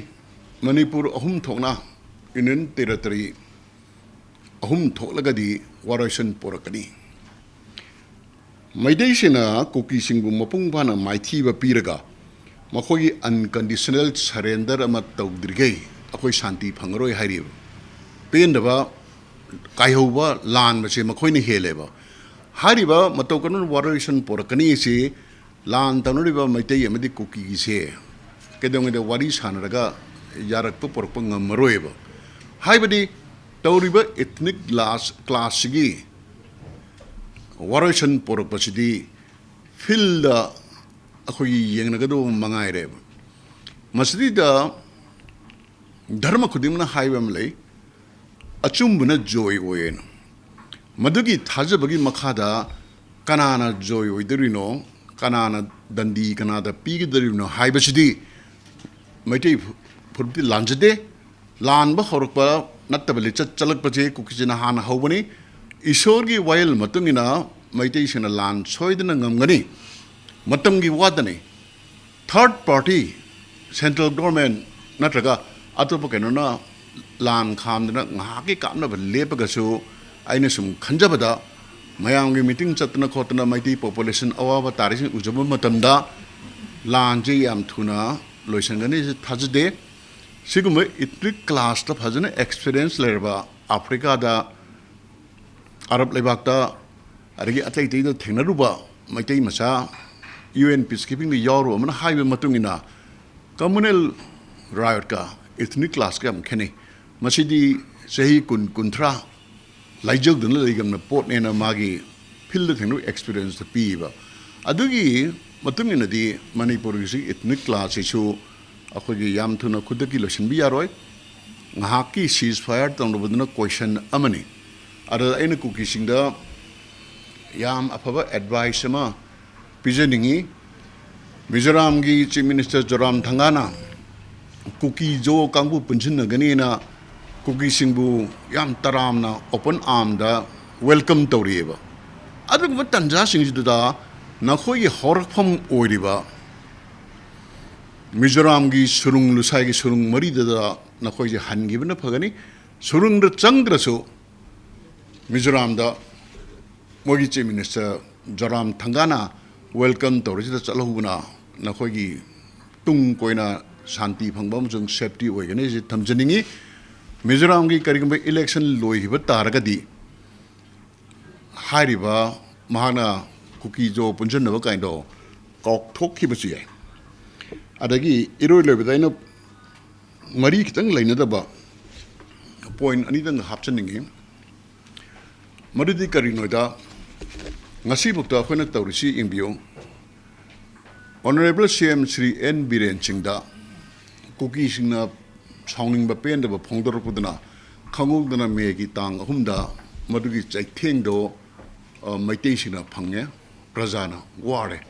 ꯃꯅꯤꯄꯨꯔ ꯑꯍꯨꯝ ꯊꯣꯛꯅ ꯌꯨꯅꯤꯌꯟ ꯇꯦꯔꯤꯇꯣꯔꯤ ꯑꯍꯨꯝ ꯊꯣꯛꯂꯒꯗꯤ ꯋꯥꯔꯣꯏꯁꯤꯟ ꯄꯨꯔꯛꯀꯅꯤ꯫ ꯃꯩꯇꯩꯁꯤꯡꯅ ꯀꯨꯀꯤꯁꯤꯡꯕꯨ ꯃꯄꯨꯡ ꯐꯥꯅ ꯃꯥꯏꯊꯤꯕ ꯄꯤꯔꯒ ꯃꯈꯣꯏꯒꯤ ꯑꯟꯀꯟꯗꯤꯁꯅꯦꯜ ꯁꯔꯦꯟꯗꯔ ꯑꯃ ꯇꯧꯗ꯭ꯔꯤꯈꯩ ꯑꯩꯈꯣꯏ ꯁꯥꯟꯇꯤ ꯐꯪꯉꯔꯣꯏ ꯍꯥꯏꯔꯤꯕ꯫ ꯄꯦꯟꯗꯕ, ꯀꯥꯏꯍꯧꯕ, ꯂꯥꯟꯕꯁꯦ ꯃꯈꯣꯏꯅ ꯍꯦꯜꯂꯦꯕ꯫ ꯍꯥꯏꯔꯤꯕ ꯃꯇꯧ ꯀꯔꯝꯅ ꯋꯥꯔꯣꯏꯁꯤꯟ ꯄꯨꯔꯛꯀꯅꯤ ꯑꯁꯤ ꯂꯥꯟ ꯇꯧꯅꯔꯤꯕ ꯃꯩꯇꯩ ꯑꯃꯗꯤ ꯀꯨꯀꯤꯒꯤꯁꯦ ꯀꯩꯗꯧꯉꯩꯗ ꯋꯥꯔꯤ ꯁꯥꯟꯅꯔꯒ ꯌꯥꯔꯛꯄ ꯄꯨꯔꯛꯄ ꯉꯝꯃꯔꯣꯏꯕ꯫ ꯍꯥꯏꯕꯗꯤ ꯇꯧꯔꯤꯕ ꯏꯊꯅꯤꯛ ꯀ꯭ꯂꯥꯁ, ꯀ꯭ꯂꯥꯁꯁꯤꯒꯤ ꯋꯥꯔꯣꯏꯁꯟ ꯄꯨꯔꯛꯄꯁꯤꯗꯤ ꯐꯤꯜꯗ ꯑꯩꯈꯣꯏꯒꯤ ꯌꯦꯡꯅꯒꯗꯧꯕ ꯃꯉꯥꯏꯔꯦꯕ꯫ ꯃꯁꯤꯗꯩꯗ ꯙꯔꯃ ꯈꯨꯗꯤꯡꯃꯛꯅ ꯍꯥꯏꯕ ꯑꯃ ꯂꯩ, "ꯑꯆꯨꯝꯕꯅ ꯖꯣꯏ ꯑꯣꯏꯌꯦꯅ"꯫ ꯃꯗꯨꯒꯤ ꯊꯥꯖꯕꯒꯤ ꯃꯈꯥꯗ ꯀꯅꯥꯅ ꯖꯣꯏ ꯑꯣꯏꯗꯣꯔꯤꯅꯣ, ꯀꯅꯥꯅ ꯗꯟꯗꯤ ꯀꯅꯥꯗ ꯄꯤꯒꯗꯧꯔꯤꯕꯅꯣ ꯍꯥꯏꯕꯁꯤꯗꯤ ꯃꯩꯇꯩ ꯐꯨ-, ꯐꯨꯔꯨꯞꯇꯤ ꯂꯥꯟꯖꯗꯦ꯫ ꯂꯥꯟꯕ ꯍꯧꯔꯛꯄ ꯅꯠꯇꯕ ꯂꯤꯆꯠ ꯆꯠꯂꯛꯄꯁꯦ ꯀꯨꯀꯤꯁꯤꯅ ꯍꯥꯟꯅ ꯍꯧꯕꯅꯤ꯫ ꯏꯁꯣꯔꯒꯤ ꯋꯥꯌꯦꯜ ꯃꯇꯨꯡ ꯏꯟꯅ ꯃꯩꯇꯩꯁꯤꯡꯅ ꯂꯥꯟ ꯁꯣꯏꯗꯅ ꯉꯝꯒꯅꯤ꯫ ꯃꯇꯝꯒꯤ ꯋꯥꯗꯅꯤ꯫ Third party, central government ꯅꯠꯇ꯭ꯔꯒ ꯑꯇꯣꯞꯄ ꯀꯩꯅꯣꯅ ꯂꯥꯟ ꯈꯥꯝꯗꯅ ꯉꯥꯏꯍꯥꯛꯀꯤ ꯀꯥꯞꯅꯕ ꯂꯦꯞꯄꯒꯁꯨ, ꯑꯩꯅ ꯁꯨꯝ ꯈꯟꯖꯕꯗ, ꯃꯌꯥꯝꯒꯤ meeting ꯆꯠꯇꯅ ꯈꯣꯠꯇꯅ ꯃꯩꯇꯩ population ꯑꯋꯥꯕ ꯇꯥꯔꯤꯁꯤꯡ ꯎꯖꯕ ꯃꯇꯝꯗ ꯂꯥꯟꯁꯦ ꯌꯥꯝ ꯊꯨꯅ ꯂꯣꯏꯁꯤꯟꯒꯅꯤ ꯊꯥꯖꯗꯦ꯫ ꯁꯤꯒꯨꯝꯕ ethnic clashꯇ ꯐꯖꯅ experience ꯂꯩꯔꯕ ꯑꯐ꯭ꯔꯤꯀꯥꯗ, ꯑꯔꯕ ꯂꯩꯕꯥꯛꯇ, ꯑꯗꯒꯤ ꯑꯇꯩ ꯑꯇꯩꯗ ꯊꯦꯡꯅꯔꯨꯕ ꯃꯩꯇꯩ ꯃꯆꯥ UN peacekeepingꯗ ꯌꯥꯎꯔꯨꯕ ꯑꯃꯅ ꯍꯥꯏꯕ ꯃꯇꯨꯡ ꯏꯟꯅ, communal riotꯀ ethnic clashꯀ ꯌꯥꯝ ꯈꯦꯠꯅꯩ꯫ ꯃꯁꯤꯗꯤ ꯆꯍꯤ ꯀꯨꯟ, ꯀꯨꯟꯊ꯭ꯔꯥ ꯂꯥꯏꯖꯧꯗꯨꯅ ꯂꯩꯒꯟꯕ ꯄꯣꯠꯅꯦꯅ ꯃꯥꯒꯤ fieldꯗ ꯊꯦꯡꯅꯕ experienceꯇ ꯄꯤꯕ꯫ ꯑꯗꯨꯒꯤ ꯃꯇꯨꯡ ꯏꯟꯅꯗꯤ ꯃꯅꯤꯄꯨꯔꯒꯤꯁꯤ ethnic clashꯁꯤꯁꯨ ꯑꯩꯈꯣꯏꯒꯤ ꯌꯥꯝ ꯊꯨꯅ ꯈꯨꯗꯛꯀꯤ ꯂꯣꯏꯁꯤꯟꯕ ꯌꯥꯔꯣꯏ꯫ ꯉꯥꯏꯍꯥꯛꯀꯤ ceasefire ꯇꯧꯅꯕꯗꯨꯅ question ꯑꯃꯅꯤ꯫ ꯑꯗꯨꯗ ꯑꯩꯅ ꯀꯨꯀꯤꯁꯤꯡꯗ ꯌꯥꯝ ꯑꯐꯕ advice ꯑꯃ ꯄꯤꯖꯅꯤꯡꯉꯤ꯫ ꯃꯤꯖꯣꯔꯥꯝꯒꯤ Chief Minister ꯖꯣꯔꯥꯝ ꯊꯪꯒꯥꯅ ꯀꯨꯀꯤ ꯖꯣ ꯀꯥꯡꯕꯨ ꯄꯨꯟꯁꯤꯟꯅꯒꯅꯤꯅ ꯀꯨꯀꯤꯁꯤꯡꯕꯨ ꯌꯥꯝ ꯇꯔꯥꯝꯅ open armꯗ welcome ꯇꯧꯔꯤꯑꯕ꯫ ꯑꯗꯨꯒꯨꯝꯕ ꯇꯟꯖꯥꯁꯤꯡꯁꯤꯗ ꯅꯈꯣꯏꯒꯤ ꯍꯧꯔꯛꯐꯝ ꯑꯣꯏꯔꯤꯕ ꯃꯤꯖꯣꯔꯥꯝꯒꯤ ꯁꯨꯔꯨꯡ, ꯂꯨꯁꯥꯏꯒꯤ ꯁꯨꯔꯨꯡ ꯃꯔꯤꯗꯨꯗ ꯅꯈꯣꯏꯁꯦ ꯍꯟꯈꯤꯕꯅ ꯐꯒꯅꯤ꯫ ꯁꯨꯔꯨꯡꯗ ꯆꯪꯗ꯭ꯔꯁꯨ ꯃꯤꯖꯣꯔꯥꯝꯗ ꯃꯣꯏꯒꯤ Chief Minister ꯖꯣꯔꯥꯝ ꯊꯪꯒꯥꯅ welcome ꯇꯧꯔꯤꯁꯤꯗ ꯆꯠꯍꯧꯕꯅ ꯅꯈꯣꯏꯒꯤ ꯇꯨꯡ ꯀꯣꯏꯅ ꯁꯥꯟꯇꯤ ꯐꯪꯕ ꯑꯃꯁꯨꯡ safety ꯑꯣꯏꯒꯅꯤ ꯍꯥꯏꯁꯤ ꯊꯝꯖꯅꯤꯡꯉꯤ꯫ ꯃꯤꯖꯣꯔꯥꯝꯒꯤ ꯀꯔꯤꯒꯨꯝꯕ election ꯂꯣꯏꯈꯤꯕ ꯇꯥꯔꯒꯗꯤ ꯍꯥꯏꯔꯤꯕ ꯃꯍꯥꯛꯅ ꯀꯨꯀꯤ ꯖꯣ ꯄꯨꯟꯁꯤꯟꯅꯕ ꯀꯥꯏꯗꯣ ꯀꯥꯎꯊꯣꯛꯈꯤꯕꯁꯨ ꯌꯥꯏ꯫ ꯑꯗꯒꯤ ꯏꯔꯣꯏ ꯂꯣꯏꯕꯗ ꯑꯩꯅ ꯃꯔꯤ ꯈꯤꯇꯪ ꯂꯩꯅꯗꯕ point ꯑꯅꯤꯗꯪ ꯍꯥꯞꯆꯅꯤꯡꯉꯤ꯫ ꯃꯗꯨꯗꯤ ꯀꯔꯤꯅꯣꯗ, ꯉꯁꯤꯐꯥꯎꯗ ꯑꯩꯈꯣꯏꯅ ꯇꯧꯔꯤꯁꯤ ꯌꯦꯡꯕꯤꯌꯨ꯫ Honourable CM Shri N Biren ꯁꯤꯡꯗ ꯀꯨꯀꯤꯁꯤꯡꯅ ꯁꯥꯎꯅꯤꯡꯕ ꯄꯦꯟꯗꯕ ꯐꯣꯡꯗꯣꯔꯛꯄꯗꯨꯅ ꯈꯪꯍꯧꯗꯅ ꯃꯦꯒꯤ ꯇꯥꯡ ꯑꯍꯨꯝꯗ ꯃꯗꯨꯒꯤ ꯆꯩꯊꯦꯡꯗꯣ, ꯑ, ꯃꯩꯇꯩꯁꯤꯡꯅ ꯐꯪꯉꯦ, ꯄ꯭ꯔꯖꯥꯅ ꯋꯥꯔꯦ꯫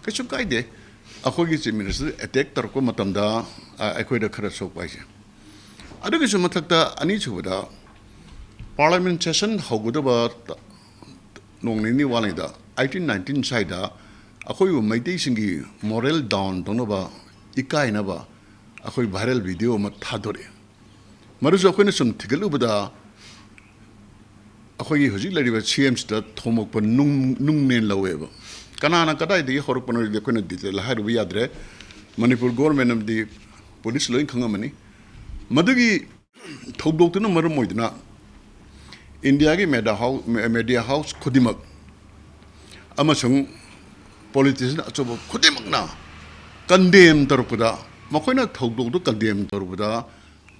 ꯀꯩꯁꯨ ꯀꯥꯏꯗꯦ, ꯑꯩꯈꯣꯏꯒꯤ ꯆꯤꯐ ꯃꯤꯅꯤꯁꯇꯔ ꯑꯦꯇꯦꯛ ꯇꯧꯔꯛꯄ ꯃꯇꯝꯗ, ꯑ, ꯑꯩꯈꯣꯏꯗ ꯈꯔ ꯁꯣꯛꯄ ꯍꯥꯏꯁꯦ꯫ ꯑꯗꯨꯒꯤꯁꯨ ꯃꯊꯛꯇ ꯑꯅꯤꯁꯨꯕꯗ ꯄꯥꯔꯂꯤꯌꯥꯃꯦꯟ ꯁꯦꯁꯟ ꯍꯧꯒꯗꯕ ꯅꯣꯡ ꯅꯤꯅꯤ ꯋꯥꯠꯂꯤꯉꯩꯗ, ꯑꯩꯠꯇꯤꯟ ꯅꯥꯏꯟꯇꯤꯟ ꯁ꯭ꯋꯥꯏꯗ ꯑꯩꯈꯣꯏꯕꯨ ꯃꯩꯇꯩꯁꯤꯡꯒꯤ ꯃꯣꯔꯦꯜ ꯗꯥꯎꯟ ꯇꯧꯅꯕ, ꯏꯀꯥꯏꯅꯕ ꯑꯩꯈꯣꯏ ꯚꯥꯏꯔꯦꯜ ꯚꯤꯗꯤꯑꯣ ꯑꯃ ꯊꯥꯗꯣꯔꯛꯑꯦ꯫ ꯃꯗꯨꯁꯨ ꯑꯩꯈꯣꯏꯅ ꯁꯨꯝ ꯊꯤꯒꯠꯂꯨꯕꯗ ꯑꯩꯈꯣꯏꯒꯤ ꯍꯧꯖꯤꯛ ꯂꯩꯔꯤꯕ ꯁꯤ ꯑꯦꯝꯁꯤꯗ ꯊꯣꯝꯃꯛꯄ ꯅꯨꯡ, ꯅꯨꯡꯅꯦꯅ ꯂꯧꯋꯦꯕ꯫ ꯀꯅꯥꯅ ꯀꯗꯥꯏꯗꯒꯤ ꯍꯧꯔꯛꯄꯅꯣꯗꯤ ꯑꯩꯈꯣꯏꯅ ꯗꯤꯇꯦꯜ ꯍꯥꯏꯔꯨꯕ ꯌꯥꯗ꯭ꯔꯦ꯫ ꯃꯅꯤꯄꯨꯔ ꯒꯣꯔꯃꯦꯟ ꯑꯃꯗꯤ ꯄꯨꯂꯤꯁ ꯂꯣꯏ ꯈꯪꯉꯝꯃꯅꯤ꯫ ꯃꯗꯨꯒꯤ ꯊꯧꯗꯣꯛꯇꯨꯅ ꯃꯔꯝ ꯑꯣꯏꯗꯨꯅ ꯏꯟꯗꯤꯌꯥꯒꯤ ꯃꯦꯗꯤꯌꯥ ꯍꯥꯎ-, ꯃꯦꯗꯤꯌꯥ ꯍꯥꯎꯁ ꯈꯨꯗꯤꯡꯃꯛ ꯑꯃꯁꯨꯡ ꯄꯣꯂꯤꯇꯤꯁꯤꯌꯟ ꯑꯆꯧꯕ ꯈꯨꯗꯤꯡꯃꯛꯅ ꯀꯟꯗꯦꯝ ꯇꯧꯔꯛꯄꯗ, ꯃꯈꯣꯏꯅ ꯊꯧꯗꯣꯛꯇꯨ ꯀꯟꯗꯦꯝ ꯇꯧꯔꯨꯕꯗ,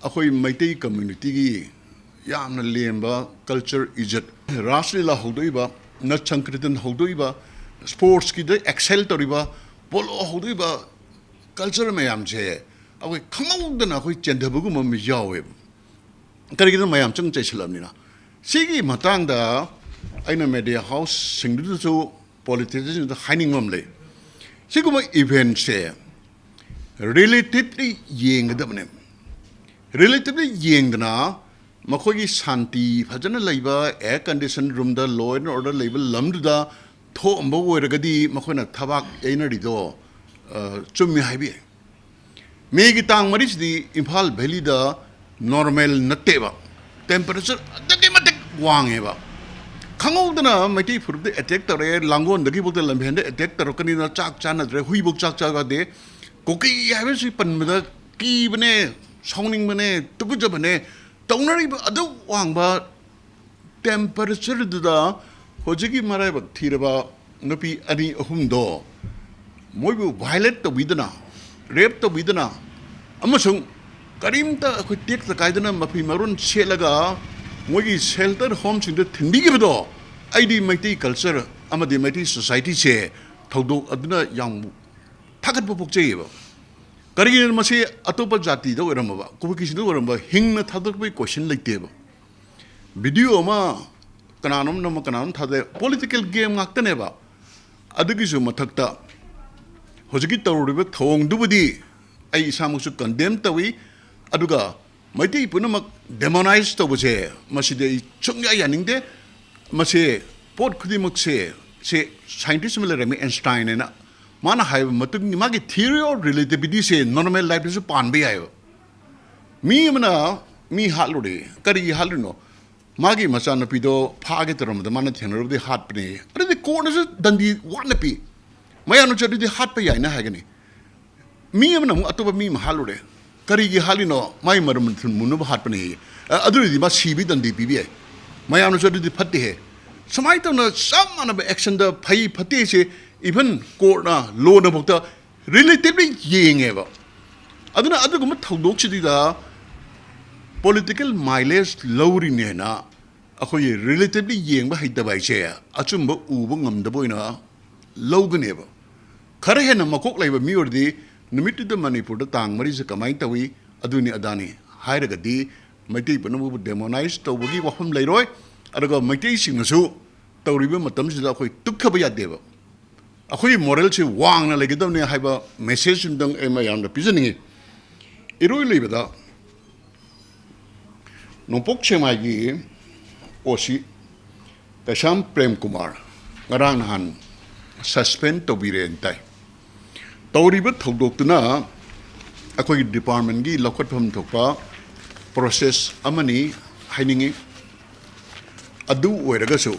ꯑꯩꯈꯣꯏ ꯃꯩꯇꯩ ꯀꯝꯃ꯭ꯌꯨꯅꯤꯇꯤꯒꯤ ꯌꯥꯝꯅ ꯂꯦꯝꯕ ꯀꯜꯆꯔ, ꯏꯖꯠ, ꯔꯥꯁ ꯂꯤꯂꯥ ꯍꯧꯗꯣꯛꯏꯕ, ꯅꯠ ꯁꯪꯀ꯭ꯔꯤꯇꯟ ꯍꯧꯗꯣꯛꯏꯕ, ꯁ꯭ꯄꯣꯔꯠꯁꯀꯤꯗ ꯑꯦꯛꯁꯦꯜ ꯇꯧꯔꯤꯕ, ꯄꯣꯂꯣ ꯍꯧꯗꯣꯛꯏꯕ ꯀꯜꯆꯔ ꯃꯌꯥꯝꯁꯦ ꯑꯩꯈꯣꯏ ꯈꯪꯍꯧꯗꯅ ꯑꯩꯈꯣꯏ ꯆꯦꯟꯊꯕꯒꯨꯝꯕ ꯑꯃ ꯌꯥꯎꯋꯦꯕ꯫ ꯀꯔꯤꯒꯤꯅꯣ? ꯃꯌꯥꯝ ꯆꯪ ꯆꯩꯁꯜꯂꯕꯅꯤꯅ꯫ ꯁꯤꯒꯤ ꯃꯇꯥꯡꯗ ꯑꯩꯅ ꯃꯦꯗꯤꯌꯥ ꯍꯥꯎꯁꯁꯤꯡꯗꯨꯗꯁꯨ, ꯄꯣꯂꯤꯇꯤꯁꯤꯌꯟꯁꯤꯡꯗꯨꯗ ꯍꯥꯏꯅꯤꯡꯕ ꯑꯃ ꯂꯩ꯫ ꯁꯤꯒꯨꯝꯕ ꯏꯚꯦꯟꯠꯁꯦ ꯔꯤꯂꯦꯇꯤꯚꯂꯤ ꯌꯦꯡꯒꯗꯕꯅꯦ꯫ ꯔꯤꯂꯦꯇꯤꯚꯂꯤ ꯌꯦꯡꯗꯅ ꯃꯈꯣꯏꯒꯤ ꯁꯥꯟꯇꯤ ꯐꯖꯅ ꯂꯩꯕ, ꯑꯦꯌꯔ ꯀꯟꯗꯤꯁꯟ ꯔꯨꯝꯗ law and order ꯂꯩꯕ ꯂꯝꯗꯨꯗ ꯊꯣꯛꯑꯝꯕ ꯑꯣꯏꯔꯒꯗꯤ ꯃꯈꯣꯏꯅ ꯊꯕꯥꯛ ꯌꯩꯅꯔꯤꯗꯣ, ꯑ, ꯆꯨꯝꯃꯤ ꯍꯥꯏꯕ ꯌꯥꯏ꯫ ꯃꯦꯒꯤ ꯇꯥꯡ ꯃꯔꯤꯁꯤꯗꯤ ꯏꯝꯐꯥꯜ ꯚꯦꯂꯤꯗ ꯅꯣꯔꯃꯦꯜ ꯅꯠꯇꯦꯕ, ꯇꯦꯝꯄꯔꯦꯆꯔ ꯑꯗꯨꯛꯀꯤ ꯃꯇꯤꯛ ꯋꯥꯡꯉꯦꯕ꯫ ꯈꯪꯍꯧꯗꯅ ꯃꯩꯇꯩ ꯐꯨꯔꯨꯞꯇ ꯑꯦꯇꯦꯛ ꯇꯧꯔꯛꯑꯦ, ꯂꯥꯡꯒꯣꯜꯗꯒꯤꯐꯥꯎꯗ ꯂꯝꯐꯦꯟꯗ ꯑꯦꯇꯦꯛ ꯇꯧꯔꯛꯀꯅꯤꯅ ꯆꯥꯛ ꯆꯥꯅꯗ꯭ꯔꯦ, ꯍꯨꯏꯐꯧ ꯆꯥꯛ ꯆꯥꯕ ꯌꯥꯗꯦ꯫ ꯀꯨꯀꯤ ꯍꯥꯏꯕꯁꯤ ꯄꯟꯕꯗ ꯀꯤꯕꯅꯦ, ꯁꯥꯎꯅꯤꯡꯕꯅꯦ, ꯇꯨꯀꯠꯆꯕꯅꯦ꯫ ꯇꯧꯅꯔꯤꯕ ꯑꯗꯨꯛ ꯋꯥꯡꯕ ꯇꯦꯝꯄꯔꯦꯆꯔꯗꯨꯗ ꯍꯧꯖꯤꯛꯀꯤ ꯃꯔꯥꯏꯕꯛ ꯊꯤꯔꯕ ꯅꯨꯄꯤ ꯑꯅꯤ ꯑꯍꯨꯝꯗꯣ ꯃꯣꯏꯕꯨ ꯚꯥꯏꯑꯣꯂꯦꯠ ꯇꯧꯕꯤꯗꯅ, ꯔꯦꯞ ꯇꯧꯕꯤꯗꯅ, ꯑꯃꯁꯨꯡ ꯀꯔꯤꯝꯇ ꯑꯩꯈꯣꯏ ꯇꯦꯛꯇ ꯀꯥꯏꯗꯅ ꯃꯐꯤ ꯃꯔꯣꯟ ꯁꯦꯠꯂꯒ ꯃꯣꯏꯒꯤ ꯁꯦꯜꯇꯔ ꯍꯣꯝꯁꯤꯡꯗ ꯊꯤꯟꯕꯤꯈꯤꯕꯗꯣ, ꯑꯩꯗꯤ ꯃꯩꯇꯩ ꯀꯜꯆꯔ ꯑꯃꯗꯤ ꯃꯩꯇꯩ ꯁꯣꯁꯥꯏꯇꯤꯁꯦ ꯊꯧꯗꯣꯛ ꯑꯗꯨꯅ ꯌꯥꯝ ꯊꯥꯒꯠꯄ ꯄꯣꯛꯆꯩꯌꯦꯕ꯫ ꯀꯔꯤꯒꯤꯅꯣ ꯃꯁꯤ ꯑꯇꯣꯞꯄ ꯖꯥꯇꯤꯗ ꯑꯣꯏꯔꯝꯃꯕ, ꯀꯨꯀꯤꯁꯤꯡꯗ ꯑꯣꯏꯔꯝꯕ ꯍꯤꯡꯅ ꯊꯥꯗꯣꯛꯄꯒꯤ ꯀꯣꯏꯁꯟ ꯂꯩꯇꯦꯕ꯫ ꯚꯤꯗꯤꯑꯣ ꯑꯃ ꯀꯅꯥꯅꯣꯝ ꯅꯝꯃ ꯀꯅꯥꯅꯣꯝ ꯊꯥꯗꯣꯛꯑꯦ, ꯄꯣꯂꯤꯇꯤꯀꯦꯜ ꯒꯦꯝ ꯉꯥꯛꯇꯅꯦꯕ꯫ ꯑꯗꯨꯒꯤꯁꯨ ꯃꯊꯛꯇ ꯍꯧꯖꯤꯛꯀꯤ ꯇꯧꯔꯨꯔꯤꯕ ꯊꯧꯑꯣꯡꯗꯨꯕꯨꯗꯤ ꯑꯩ ꯏꯁꯥꯃꯛꯁꯨ ꯀꯟꯗꯦꯝ ꯇꯧꯏ꯫ ꯑꯗꯨꯒ ꯃꯩꯇꯩ ꯄꯨꯝꯅꯃꯛ ꯗꯦꯃꯣꯅꯥꯏꯖ ꯇꯧꯕꯁꯦ, ꯃꯁꯤꯗꯤ ꯑꯩ ꯁꯨꯡꯌꯥ ꯌꯥꯅꯤꯡꯗꯦ꯫ ꯃꯁꯦ, ꯄꯣꯠ ꯈꯨꯗꯤꯡꯃꯛꯁꯦ, ꯁꯦ, ꯁꯥꯏꯟꯇꯤꯁ ꯑꯃ ꯂꯩꯔꯝꯃꯤ, ꯑꯦꯟꯁꯇꯥꯏꯟ ꯍꯥꯏꯅ, ꯃꯥꯅ ꯍꯥꯏꯕ ꯃꯇꯨꯡ ꯏꯟꯅ ꯃꯥꯒꯤ theory of relativity ꯁꯦ ꯅꯣꯔꯃꯦꯜ ꯂꯥꯏꯐꯇꯁꯨ ꯄꯥꯟꯕ ꯌꯥꯏꯑꯕ꯫ ꯃꯤ ꯑꯃꯅ ꯃꯤ ꯍꯥꯠꯂꯨꯔꯦ, ꯀꯔꯤꯒꯤ ꯍꯥꯠꯂꯤꯅꯣ? ꯃꯥꯒꯤ ꯃꯆꯥꯅꯨꯄꯤꯗꯣ ꯐꯥꯒꯦ ꯇꯧꯔꯝꯕꯗ ꯃꯥꯅ ꯊꯦꯡꯅꯔꯨꯕꯗꯤ ꯍꯥꯠꯄꯅꯦ꯫ ꯑꯗꯨꯗꯤ ꯀꯣꯔꯠꯅꯁꯨ ꯗꯟꯗꯤ ꯋꯥꯠꯅ ꯄꯤ꯫ ꯃꯌꯥꯝꯅꯁꯨ ꯑꯗꯨꯗꯤ ꯍꯥꯠꯄ ꯌꯥꯏꯅ ꯍꯥꯏꯒꯅꯤ꯫ ꯃꯤ ꯑꯃꯅ ꯑꯃꯨꯛ ꯑꯇꯣꯞꯄ ꯃꯤ ꯑꯃ ꯍꯥꯠꯂꯨꯔꯦ꯫ ꯀꯔꯤꯒꯤ ꯍꯥꯠꯂꯤꯅꯣ? ꯃꯥꯒꯤ ꯃꯔꯝ ꯃꯊꯨꯝ ꯃꯨꯅꯕ ꯍꯥꯠꯄꯅꯦꯌꯦ꯫ ꯑ-, ꯑꯗꯨꯅꯗꯤ ꯃꯥ ꯁꯤꯕꯤ ꯗꯟꯗꯤ ꯄꯤꯕ ꯌꯥꯏ꯫ ꯃꯌꯥꯝꯅꯁꯨ ꯑꯗꯨꯗꯤ ꯐꯠꯇꯦꯍꯦ꯫ ꯁꯨꯃꯥꯏꯅ ꯇꯧꯅ ꯆꯞ ꯃꯥꯟꯅꯕ ꯑꯦꯛꯁꯟꯗ ꯐꯩ ꯐꯠꯇꯦꯁꯦ even ꯀꯣꯔꯠꯅ, ꯂꯣꯅꯐꯥꯎꯗ ꯔꯤꯂꯦꯇꯤꯚꯂꯤ ꯌꯦꯡꯉꯦꯕ꯫ ꯑꯗꯨꯅ ꯑꯗꯨꯒꯨꯝꯕ ꯊꯧꯗꯣꯛꯁꯤꯗꯩꯗ ꯄꯣꯂꯤꯇꯤꯀꯦꯜ ꯃꯥꯏꯂꯦꯖ ꯂꯧꯔꯤꯅꯦꯅ ꯑꯩꯈꯣꯏꯒꯤ ꯔꯤꯂꯦꯇꯤꯚꯂꯤ ꯌꯦꯡꯕ ꯍꯩꯇꯕ ꯍꯥꯏꯁꯦ ꯑꯆꯨꯝꯕ ꯎꯕ ꯉꯝꯗꯕ ꯑꯣꯏꯅ ꯂꯧꯒꯅꯦꯕ꯫ ꯈꯔ ꯍꯦꯟꯅ ꯃꯀꯣꯛ ꯂꯩꯕ ꯃꯤ ꯑꯣꯏꯔꯗꯤ ꯅꯨꯃꯤꯠꯇꯨꯗ ꯃꯅꯤꯄꯨꯔꯗ ꯇꯥꯡ ꯃꯔꯤꯁꯦ ꯀꯃꯥꯏꯅ ꯇꯧꯏ, ꯑꯗꯨꯅꯤ ꯑꯗꯥꯅꯤ ꯍꯥꯏꯔꯒꯗꯤ ꯃꯩꯇꯩ ꯄꯨꯝꯅꯃꯛꯄꯨ ꯗꯦꯃꯣꯅꯥꯏꯖ ꯇꯧꯕꯒꯤ ꯋꯥꯐꯝ ꯂꯩꯔꯣꯏ꯫ ꯑꯗꯨꯒ ꯃꯩꯇꯩꯁꯤꯡꯅꯁꯨ ꯇꯧꯔꯤꯕ ꯃꯇꯝꯁꯤꯗ ꯑꯩꯈꯣꯏ ꯇꯨꯞꯊꯕ ꯌꯥꯗꯦꯕ꯫ ꯑꯩꯈꯣꯏꯒꯤ ꯃꯣꯔꯦꯜꯁꯤ ꯋꯥꯡꯅ ꯂꯩꯒꯗꯕꯅꯤ ꯍꯥꯏꯕ ꯃꯦꯁꯦꯖ ꯑꯃꯇꯪ ꯑꯩ ꯃꯌꯥꯝꯗ ꯄꯤꯖꯅꯤꯡꯉꯤ꯫ ꯏꯔꯣꯏ ꯂꯩꯕꯗ ꯅꯣꯡꯄꯣꯛ ꯁꯦꯛꯃꯥꯏꯒꯤ ꯑꯣ ꯁꯤ ꯀꯩꯁꯥꯝ ꯄ꯭ꯔꯦꯝ ꯀꯨꯃꯥꯔ ꯉꯔꯥꯡ ꯅꯍꯥꯟ ꯁꯁꯄꯦꯟ ꯇꯧꯕꯤꯔꯦꯅ ꯇꯥꯏ꯫ ꯇꯧꯔꯤꯕ ꯊꯧꯗꯣꯛꯇꯨꯅ ꯑꯩꯈꯣꯏꯒꯤ ꯗꯤꯄꯥꯔꯠꯃꯦꯟꯒꯤ ꯂꯧꯈꯠꯐꯝ ꯊꯣꯛꯄ ꯄ꯭ꯔꯣꯁꯦꯁ ꯑꯃꯅꯤ ꯍꯥꯏꯅꯤꯡꯉꯤ꯫ ꯑꯗꯨ ꯑꯣꯏꯔꯒꯁꯨ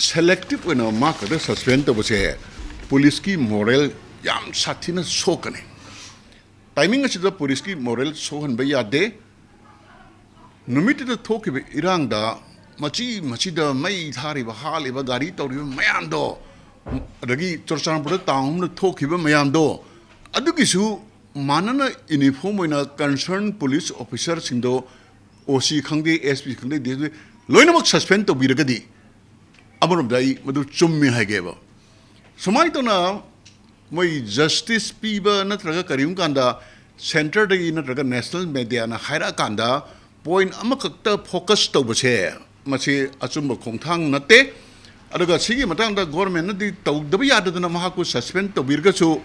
ꯁꯦꯂꯦꯛꯇꯤꯞ ꯑꯣꯏꯅ ꯃꯥ ꯈꯛꯇ ꯁꯁꯄꯦꯟ ꯇꯧꯕꯁꯦ ꯄꯨꯂꯤꯁꯀꯤ ꯃꯣꯔꯦꯜ ꯌꯥꯝ ꯁꯥꯊꯤꯅ ꯁꯣꯛꯀꯅꯤ꯫ ꯇꯥꯏꯃꯤꯡ ꯑꯁꯤꯗ ꯄꯨꯂꯤꯁꯀꯤ ꯃꯣꯔꯦꯜ ꯁꯣꯛꯍꯟꯕ ꯌꯥꯗꯦ꯫ ꯅꯨꯃꯤꯠꯇꯨꯗ ꯊꯣꯛꯈꯤꯕ ꯏꯔꯥꯡꯗ ꯃꯆꯤ ꯃꯆꯤꯗ ꯃꯩ ꯊꯥꯔꯤꯕ, ꯍꯥꯠꯂꯤꯕ, ꯒꯥꯔꯤ ꯇꯧꯔꯤꯕ ꯃꯌꯥꯝꯗꯣ, ꯑꯗꯒꯤ ꯆꯨꯔꯆꯥꯟꯄꯨꯔꯗ ꯇꯥꯎꯟ ꯑꯃꯗ ꯊꯣꯛꯈꯤꯕ ꯃꯌꯥꯝꯗꯣ, ꯑꯗꯨꯒꯤꯁꯨ ꯃꯥꯟꯅꯅ ꯌꯨꯅꯤꯐꯣꯔꯝ ꯑꯣꯏꯅ ꯀꯟꯁꯔꯟ ꯄꯨꯂꯤꯁ ꯑꯣꯐꯤꯁꯥꯔꯁꯤꯡꯗꯣ, ꯑꯣ ꯁꯤ ꯈꯪꯗꯦ, ꯑꯦꯁ ꯄꯤ ꯈꯪꯗꯦ, ꯗꯤ ꯑꯦꯁ ꯄꯤ, ꯂꯣꯏꯅꯃꯛ ꯁꯁꯄꯦꯟ ꯇꯧꯕꯤꯔꯒꯗꯤ ꯑꯃꯔꯣꯝꯗ ꯑꯩ ꯃꯗꯨ ꯆꯨꯝꯃꯤ ꯍꯥꯏꯒꯦꯕ꯫ ꯁꯨꯃꯥꯏꯅ ꯇꯧꯅ ꯃꯣꯏ ꯖꯁꯇꯤꯁ ꯄꯤꯕ ꯅꯠꯇ꯭ꯔꯒ ꯀꯔꯤꯒꯨꯝꯕ ꯀꯥꯟꯗ ꯁꯦꯟꯇꯔꯗꯒꯤ ꯅꯠꯇ꯭ꯔꯒ ꯅꯦꯁꯅꯦꯜ ꯃꯦꯗꯤꯌꯥꯅ ꯍꯥꯏꯔꯛꯑꯀꯥꯟꯗ ꯄꯣꯏꯟ ꯑꯃꯈꯛꯇ ꯐꯣꯀꯁ ꯇꯧꯕꯁꯦ, ꯃꯁꯤ ꯑꯆꯨꯝꯕ ꯈꯣꯡꯊꯥꯡ ꯅꯠꯇꯦ꯫ ꯑꯗꯨꯒ ꯁꯤꯒꯤ ꯃꯇꯥꯡꯗ ꯒꯣꯔꯃꯦꯟꯅꯗꯤ ꯇꯧꯗꯕ ꯌꯥꯗꯗꯅ ꯃꯍꯥꯛꯄꯨ ꯁꯁꯄꯦꯟ ꯇꯧꯕꯤꯔꯒꯁꯨ,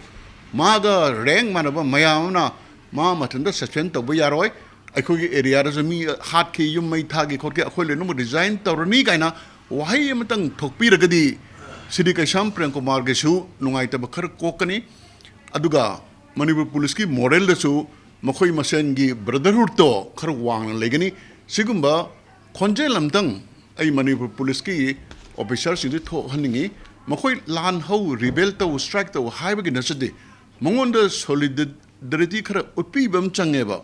ꯃꯥꯒ ꯔꯦꯡ ꯃꯥꯟꯅꯕ ꯃꯌꯥꯝ ꯑꯃꯅ ꯃꯥ ꯃꯊꯟꯇ ꯁꯁꯄꯦꯟ ꯇꯧꯕ ꯌꯥꯔꯣꯏ꯫ ꯑꯩꯈꯣꯏꯒꯤ ꯑꯦꯔꯤꯌꯥꯗꯁꯨ ꯃꯤ ꯍꯥꯠꯈꯤ, ꯌꯨꯝ ꯃꯩ ꯊꯥꯈꯤ ꯈꯣꯠꯈꯤ, ꯑꯩꯈꯣꯏ ꯂꯣꯏꯅꯃꯛ ꯔꯤꯖꯥꯏꯟ ꯇꯧꯔꯅꯤ ꯀꯥꯏꯅ ꯋꯥꯍꯩ ꯑꯃꯇꯪ ꯊꯣꯛꯄꯤꯔꯒꯗꯤ, ꯁꯤꯗꯤ ꯀꯩꯁꯥꯝ ꯄ꯭ꯔꯦꯝ ꯀꯨꯃꯥꯔꯒꯤꯁꯨ ꯅꯨꯡꯉꯥꯏꯇꯕ ꯈꯔ ꯀꯣꯛꯀꯅꯤ꯫ ꯑꯗꯨꯒ ꯃꯅꯤꯄꯨꯔ ꯄꯨꯂꯤꯁꯀꯤ ꯃꯣꯔꯦꯜꯗꯁꯨ ꯃꯈꯣꯏ ꯃꯁꯦꯟꯒꯤ ꯕ꯭ꯔꯗꯔꯍꯨꯗꯇꯣ ꯈꯔ ꯋꯥꯡꯅ ꯂꯩꯒꯅꯤ꯫ ꯁꯤꯒꯨꯝꯕ ꯈꯣꯟꯖꯦꯜ ꯑꯃꯇꯪ ꯑꯩ ꯃꯅꯤꯄꯨꯔ ꯄꯨꯂꯤꯁꯀꯤ ꯑꯣꯐꯤꯁꯥꯔꯁꯤꯡꯗ ꯊꯣꯛꯍꯟꯅꯤꯡꯉꯤ꯫ ꯃꯈꯣꯏ ꯂꯥꯟ ꯍꯧ, ꯔꯤꯕꯦꯜ ꯇꯧ, ꯁ꯭ꯇ꯭ꯔꯥꯏꯛ ꯇꯧ ꯍꯥꯏꯕꯒꯤ ꯅꯠꯆꯗꯦ, ꯃꯉꯣꯟꯗ ꯁꯣꯂꯤꯗꯔꯤꯇꯤ ꯈꯔ ꯎꯠꯄꯤꯕ ꯑꯃ ꯆꯪꯉꯦꯕ꯫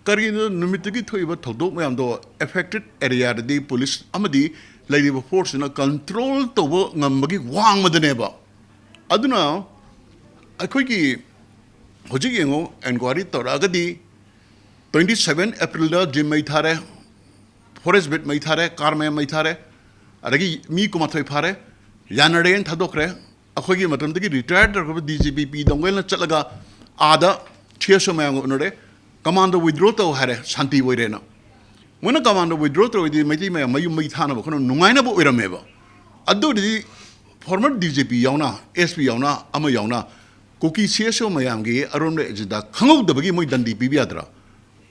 ꯀꯔꯤꯒꯤꯅꯣ, ꯅꯨꯃꯤꯠꯇꯨꯒꯤ ꯊꯣꯛꯏꯕ ꯊꯧꯗꯣꯛ ꯃꯌꯥꯝꯗꯣ ꯑꯦꯐꯦꯛꯇꯦꯗ ꯑꯦꯔꯤꯌꯥꯗꯗꯤ ꯄꯨꯂꯤꯁ ꯑꯃꯗꯤ ꯂꯩꯔꯤꯕ ꯐꯣꯔꯁꯁꯤꯅ ꯀꯟꯇ꯭ꯔꯣꯜ ꯇꯧꯕ ꯉꯝꯕꯒꯤ ꯋꯥꯡꯃꯗꯅꯦꯕ꯫ ꯑꯗꯨꯅ ꯑꯩꯈꯣꯏꯒꯤ ꯍꯧꯖꯤꯛ ꯌꯦꯡꯉꯣ, ꯏꯟꯀ꯭ꯋꯥꯏꯔꯤ ꯇꯧꯔꯛꯑꯒꯗꯤ, ꯇ꯭ꯋꯦꯟꯇꯤ ꯁꯚꯦꯟ ꯑꯦꯄ꯭ꯔꯤꯜꯗ ꯖꯤꯝ ꯃꯩ ꯊꯥꯔꯦ, ꯐꯣꯔꯦꯁ ꯕꯤꯠ ꯃꯩ ꯊꯥꯔꯦ, ꯀꯥꯔ ꯃꯌꯥꯝ ꯃꯩ ꯊꯥꯔꯦ, ꯑꯗꯒꯤ ꯃꯤ ꯀꯨꯟꯃꯥꯊꯣꯏ ꯐꯥꯔꯦ, ꯌꯥꯅꯔꯦꯅ ꯊꯥꯗꯣꯛꯈ꯭ꯔꯦ꯫ ꯑꯩꯈꯣꯏꯒꯤ ꯃꯇꯝꯗꯒꯤ ꯔꯤꯇꯥꯌꯔ ꯇꯧꯔꯛꯄ ꯗꯤ ꯖꯤ ꯄꯤ ꯄꯤ ꯗꯣꯡꯒꯦꯜꯅ ꯆꯠꯂꯒ ꯑꯥꯗ ꯁꯤ ꯑꯦꯁ ꯑꯣ ꯃꯌꯥꯝꯒ ꯎꯅꯔꯦ, ꯀꯃꯥꯟꯗꯣ ꯋꯤꯗ꯭ꯔꯣ ꯇꯧ ꯍꯥꯏꯔꯦ, ꯁꯥꯟꯇꯤ ꯑꯣꯏꯔꯦꯅ꯫ ꯃꯣꯏꯅ ꯀꯃꯥꯟꯗꯣ ꯋꯤꯗ꯭ꯔꯣ ꯇꯧꯔꯗꯤ ꯃꯩꯇꯩ ꯃꯌꯥꯝ ꯃꯌꯨꯝ ꯃꯩ ꯊꯥꯅꯕ ꯈꯣꯠꯅꯕ ꯅꯨꯡꯉꯥꯏꯅꯕ ꯑꯣꯏꯔꯝꯃꯦꯕ꯫ ꯑꯗꯨ ꯑꯣꯏꯔꯗꯤ ꯐꯣꯔꯃꯔ ꯗꯤ ꯖꯤ ꯄꯤ ꯌꯥꯎꯅ, ꯑꯦꯁ ꯄꯤ ꯌꯥꯎꯅ, ꯑꯃ ꯌꯥꯎꯅ, ꯀꯨꯀꯤ ꯁꯤ ꯑꯦꯁ ꯑꯣ ꯃꯌꯥꯝꯒꯤ ꯑꯔꯣꯟꯕ ꯑꯦꯖꯦꯟꯗꯥ ꯈꯪꯍꯧꯗꯕꯒꯤ ꯃꯣꯏ ꯗꯟꯗꯤ ꯄꯤꯕ ꯌꯥꯗ꯭ꯔꯥ?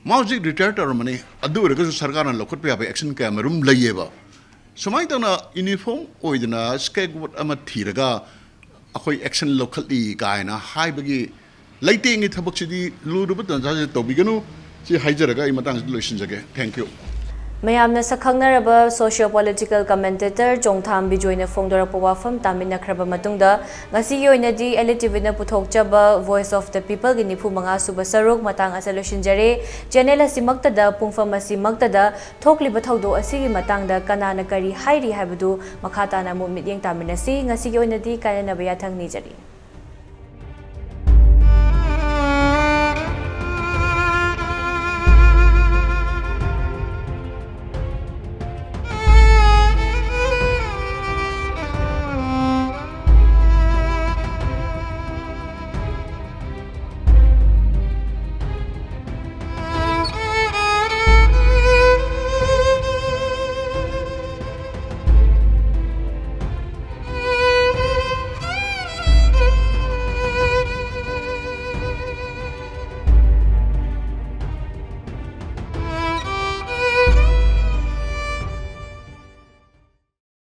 ꯃꯥ ꯍꯧꯖꯤꯛ ꯔꯤꯇꯥꯌꯔ ꯇꯧꯔꯝꯃꯅꯤ, ꯑꯗꯨ ꯑꯣꯏꯔꯒꯁꯨ ꯁꯔꯀꯥꯔꯅ ꯂꯧꯈꯠꯄ ꯌꯥꯕ ꯑꯦꯛꯁꯟ ꯀꯌꯥ ꯃꯔꯨꯝ ꯂꯩꯌꯦꯕ꯫ ꯁꯨꯃꯥꯏꯅ ꯇꯧꯅ ꯌꯨꯅꯤꯐꯣꯔꯝ ꯑꯣꯏꯗꯅ ꯁ꯭ꯀꯦꯞꯒꯣꯠ ꯑꯃ ꯊꯤꯔꯒ ꯑꯩꯈꯣꯏ ꯑꯦꯛꯁꯟ ꯂꯧꯈꯠꯂꯤ ꯀꯥꯏꯅ ꯍꯥꯏꯕꯒꯤ ꯂꯩꯇꯦꯡꯒꯤ ꯊꯕꯛꯁꯤꯗꯤ ꯂꯨꯔꯕ ꯇꯟꯖꯥꯁꯤꯗ ꯇꯧꯕꯤꯒꯅꯨ꯫ ꯁꯤ ꯍꯥꯏꯖꯔꯒ ꯑꯩ ꯃꯇꯥꯡꯁꯤꯗ ꯂꯣꯏꯁꯤꯟꯖꯒꯦ꯫ Thank you꯫ ꯃꯌꯥꯝꯅ ꯁꯛꯈꯪꯅꯔꯕ ꯁꯣꯁꯤꯌꯣ ꯄꯣꯂꯤꯇꯤꯀꯦꯜ ꯀꯃꯦꯟꯇꯦꯇꯔ ꯆꯣꯡꯊꯥꯝ ꯕꯤꯖꯣꯏꯅ ꯐꯣꯡꯗꯣꯔꯛꯄ ꯋꯥꯐꯝ ꯇꯥꯃꯤꯟꯅꯈ꯭ꯔꯕ ꯃꯇꯨꯡꯗ, ꯉꯁꯤꯒꯤ ꯑꯣꯏꯅꯗꯤ ꯑꯦꯜ ꯏ ꯇꯤ ꯚꯤꯅ ꯄꯨꯊꯣꯛꯆꯕ ꯚꯣꯏꯁ ꯑꯣꯐ ꯗ ꯄꯤꯄꯜꯒꯤ ꯅꯤꯐꯨ ꯃꯉꯥ ꯁꯨꯕ ꯁꯔꯨꯛ ꯃꯇꯥꯡ ꯑꯁꯤꯗ ꯂꯣꯏꯁꯤꯟꯖꯔꯦ꯫ ꯆꯦꯅꯦꯜ ꯑꯁꯤꯃꯛꯇꯗ, ꯄꯨꯡꯐꯝ ꯑꯁꯤꯃꯛꯇꯗ ꯊꯣꯛꯂꯤꯕ ꯊꯧꯗꯣꯛ ꯑꯁꯤꯒꯤ ꯃꯇꯥꯡꯗ ꯀꯅꯥꯅ ꯀꯔꯤ ꯍꯥꯏꯔꯤ ꯍꯥꯏꯕꯗꯨ ꯃꯈꯥ ꯇꯥꯅ ꯑꯃꯨꯛ ꯃꯤꯠꯌꯦꯡ ꯇꯥꯃꯤꯟꯅꯁꯤ꯫ ꯉꯁꯤꯒꯤ ꯑꯣꯏꯅꯗꯤ ꯀꯥꯏꯅꯅꯕ ꯌꯥꯊꯪ ꯅꯤꯖꯔꯤ꯫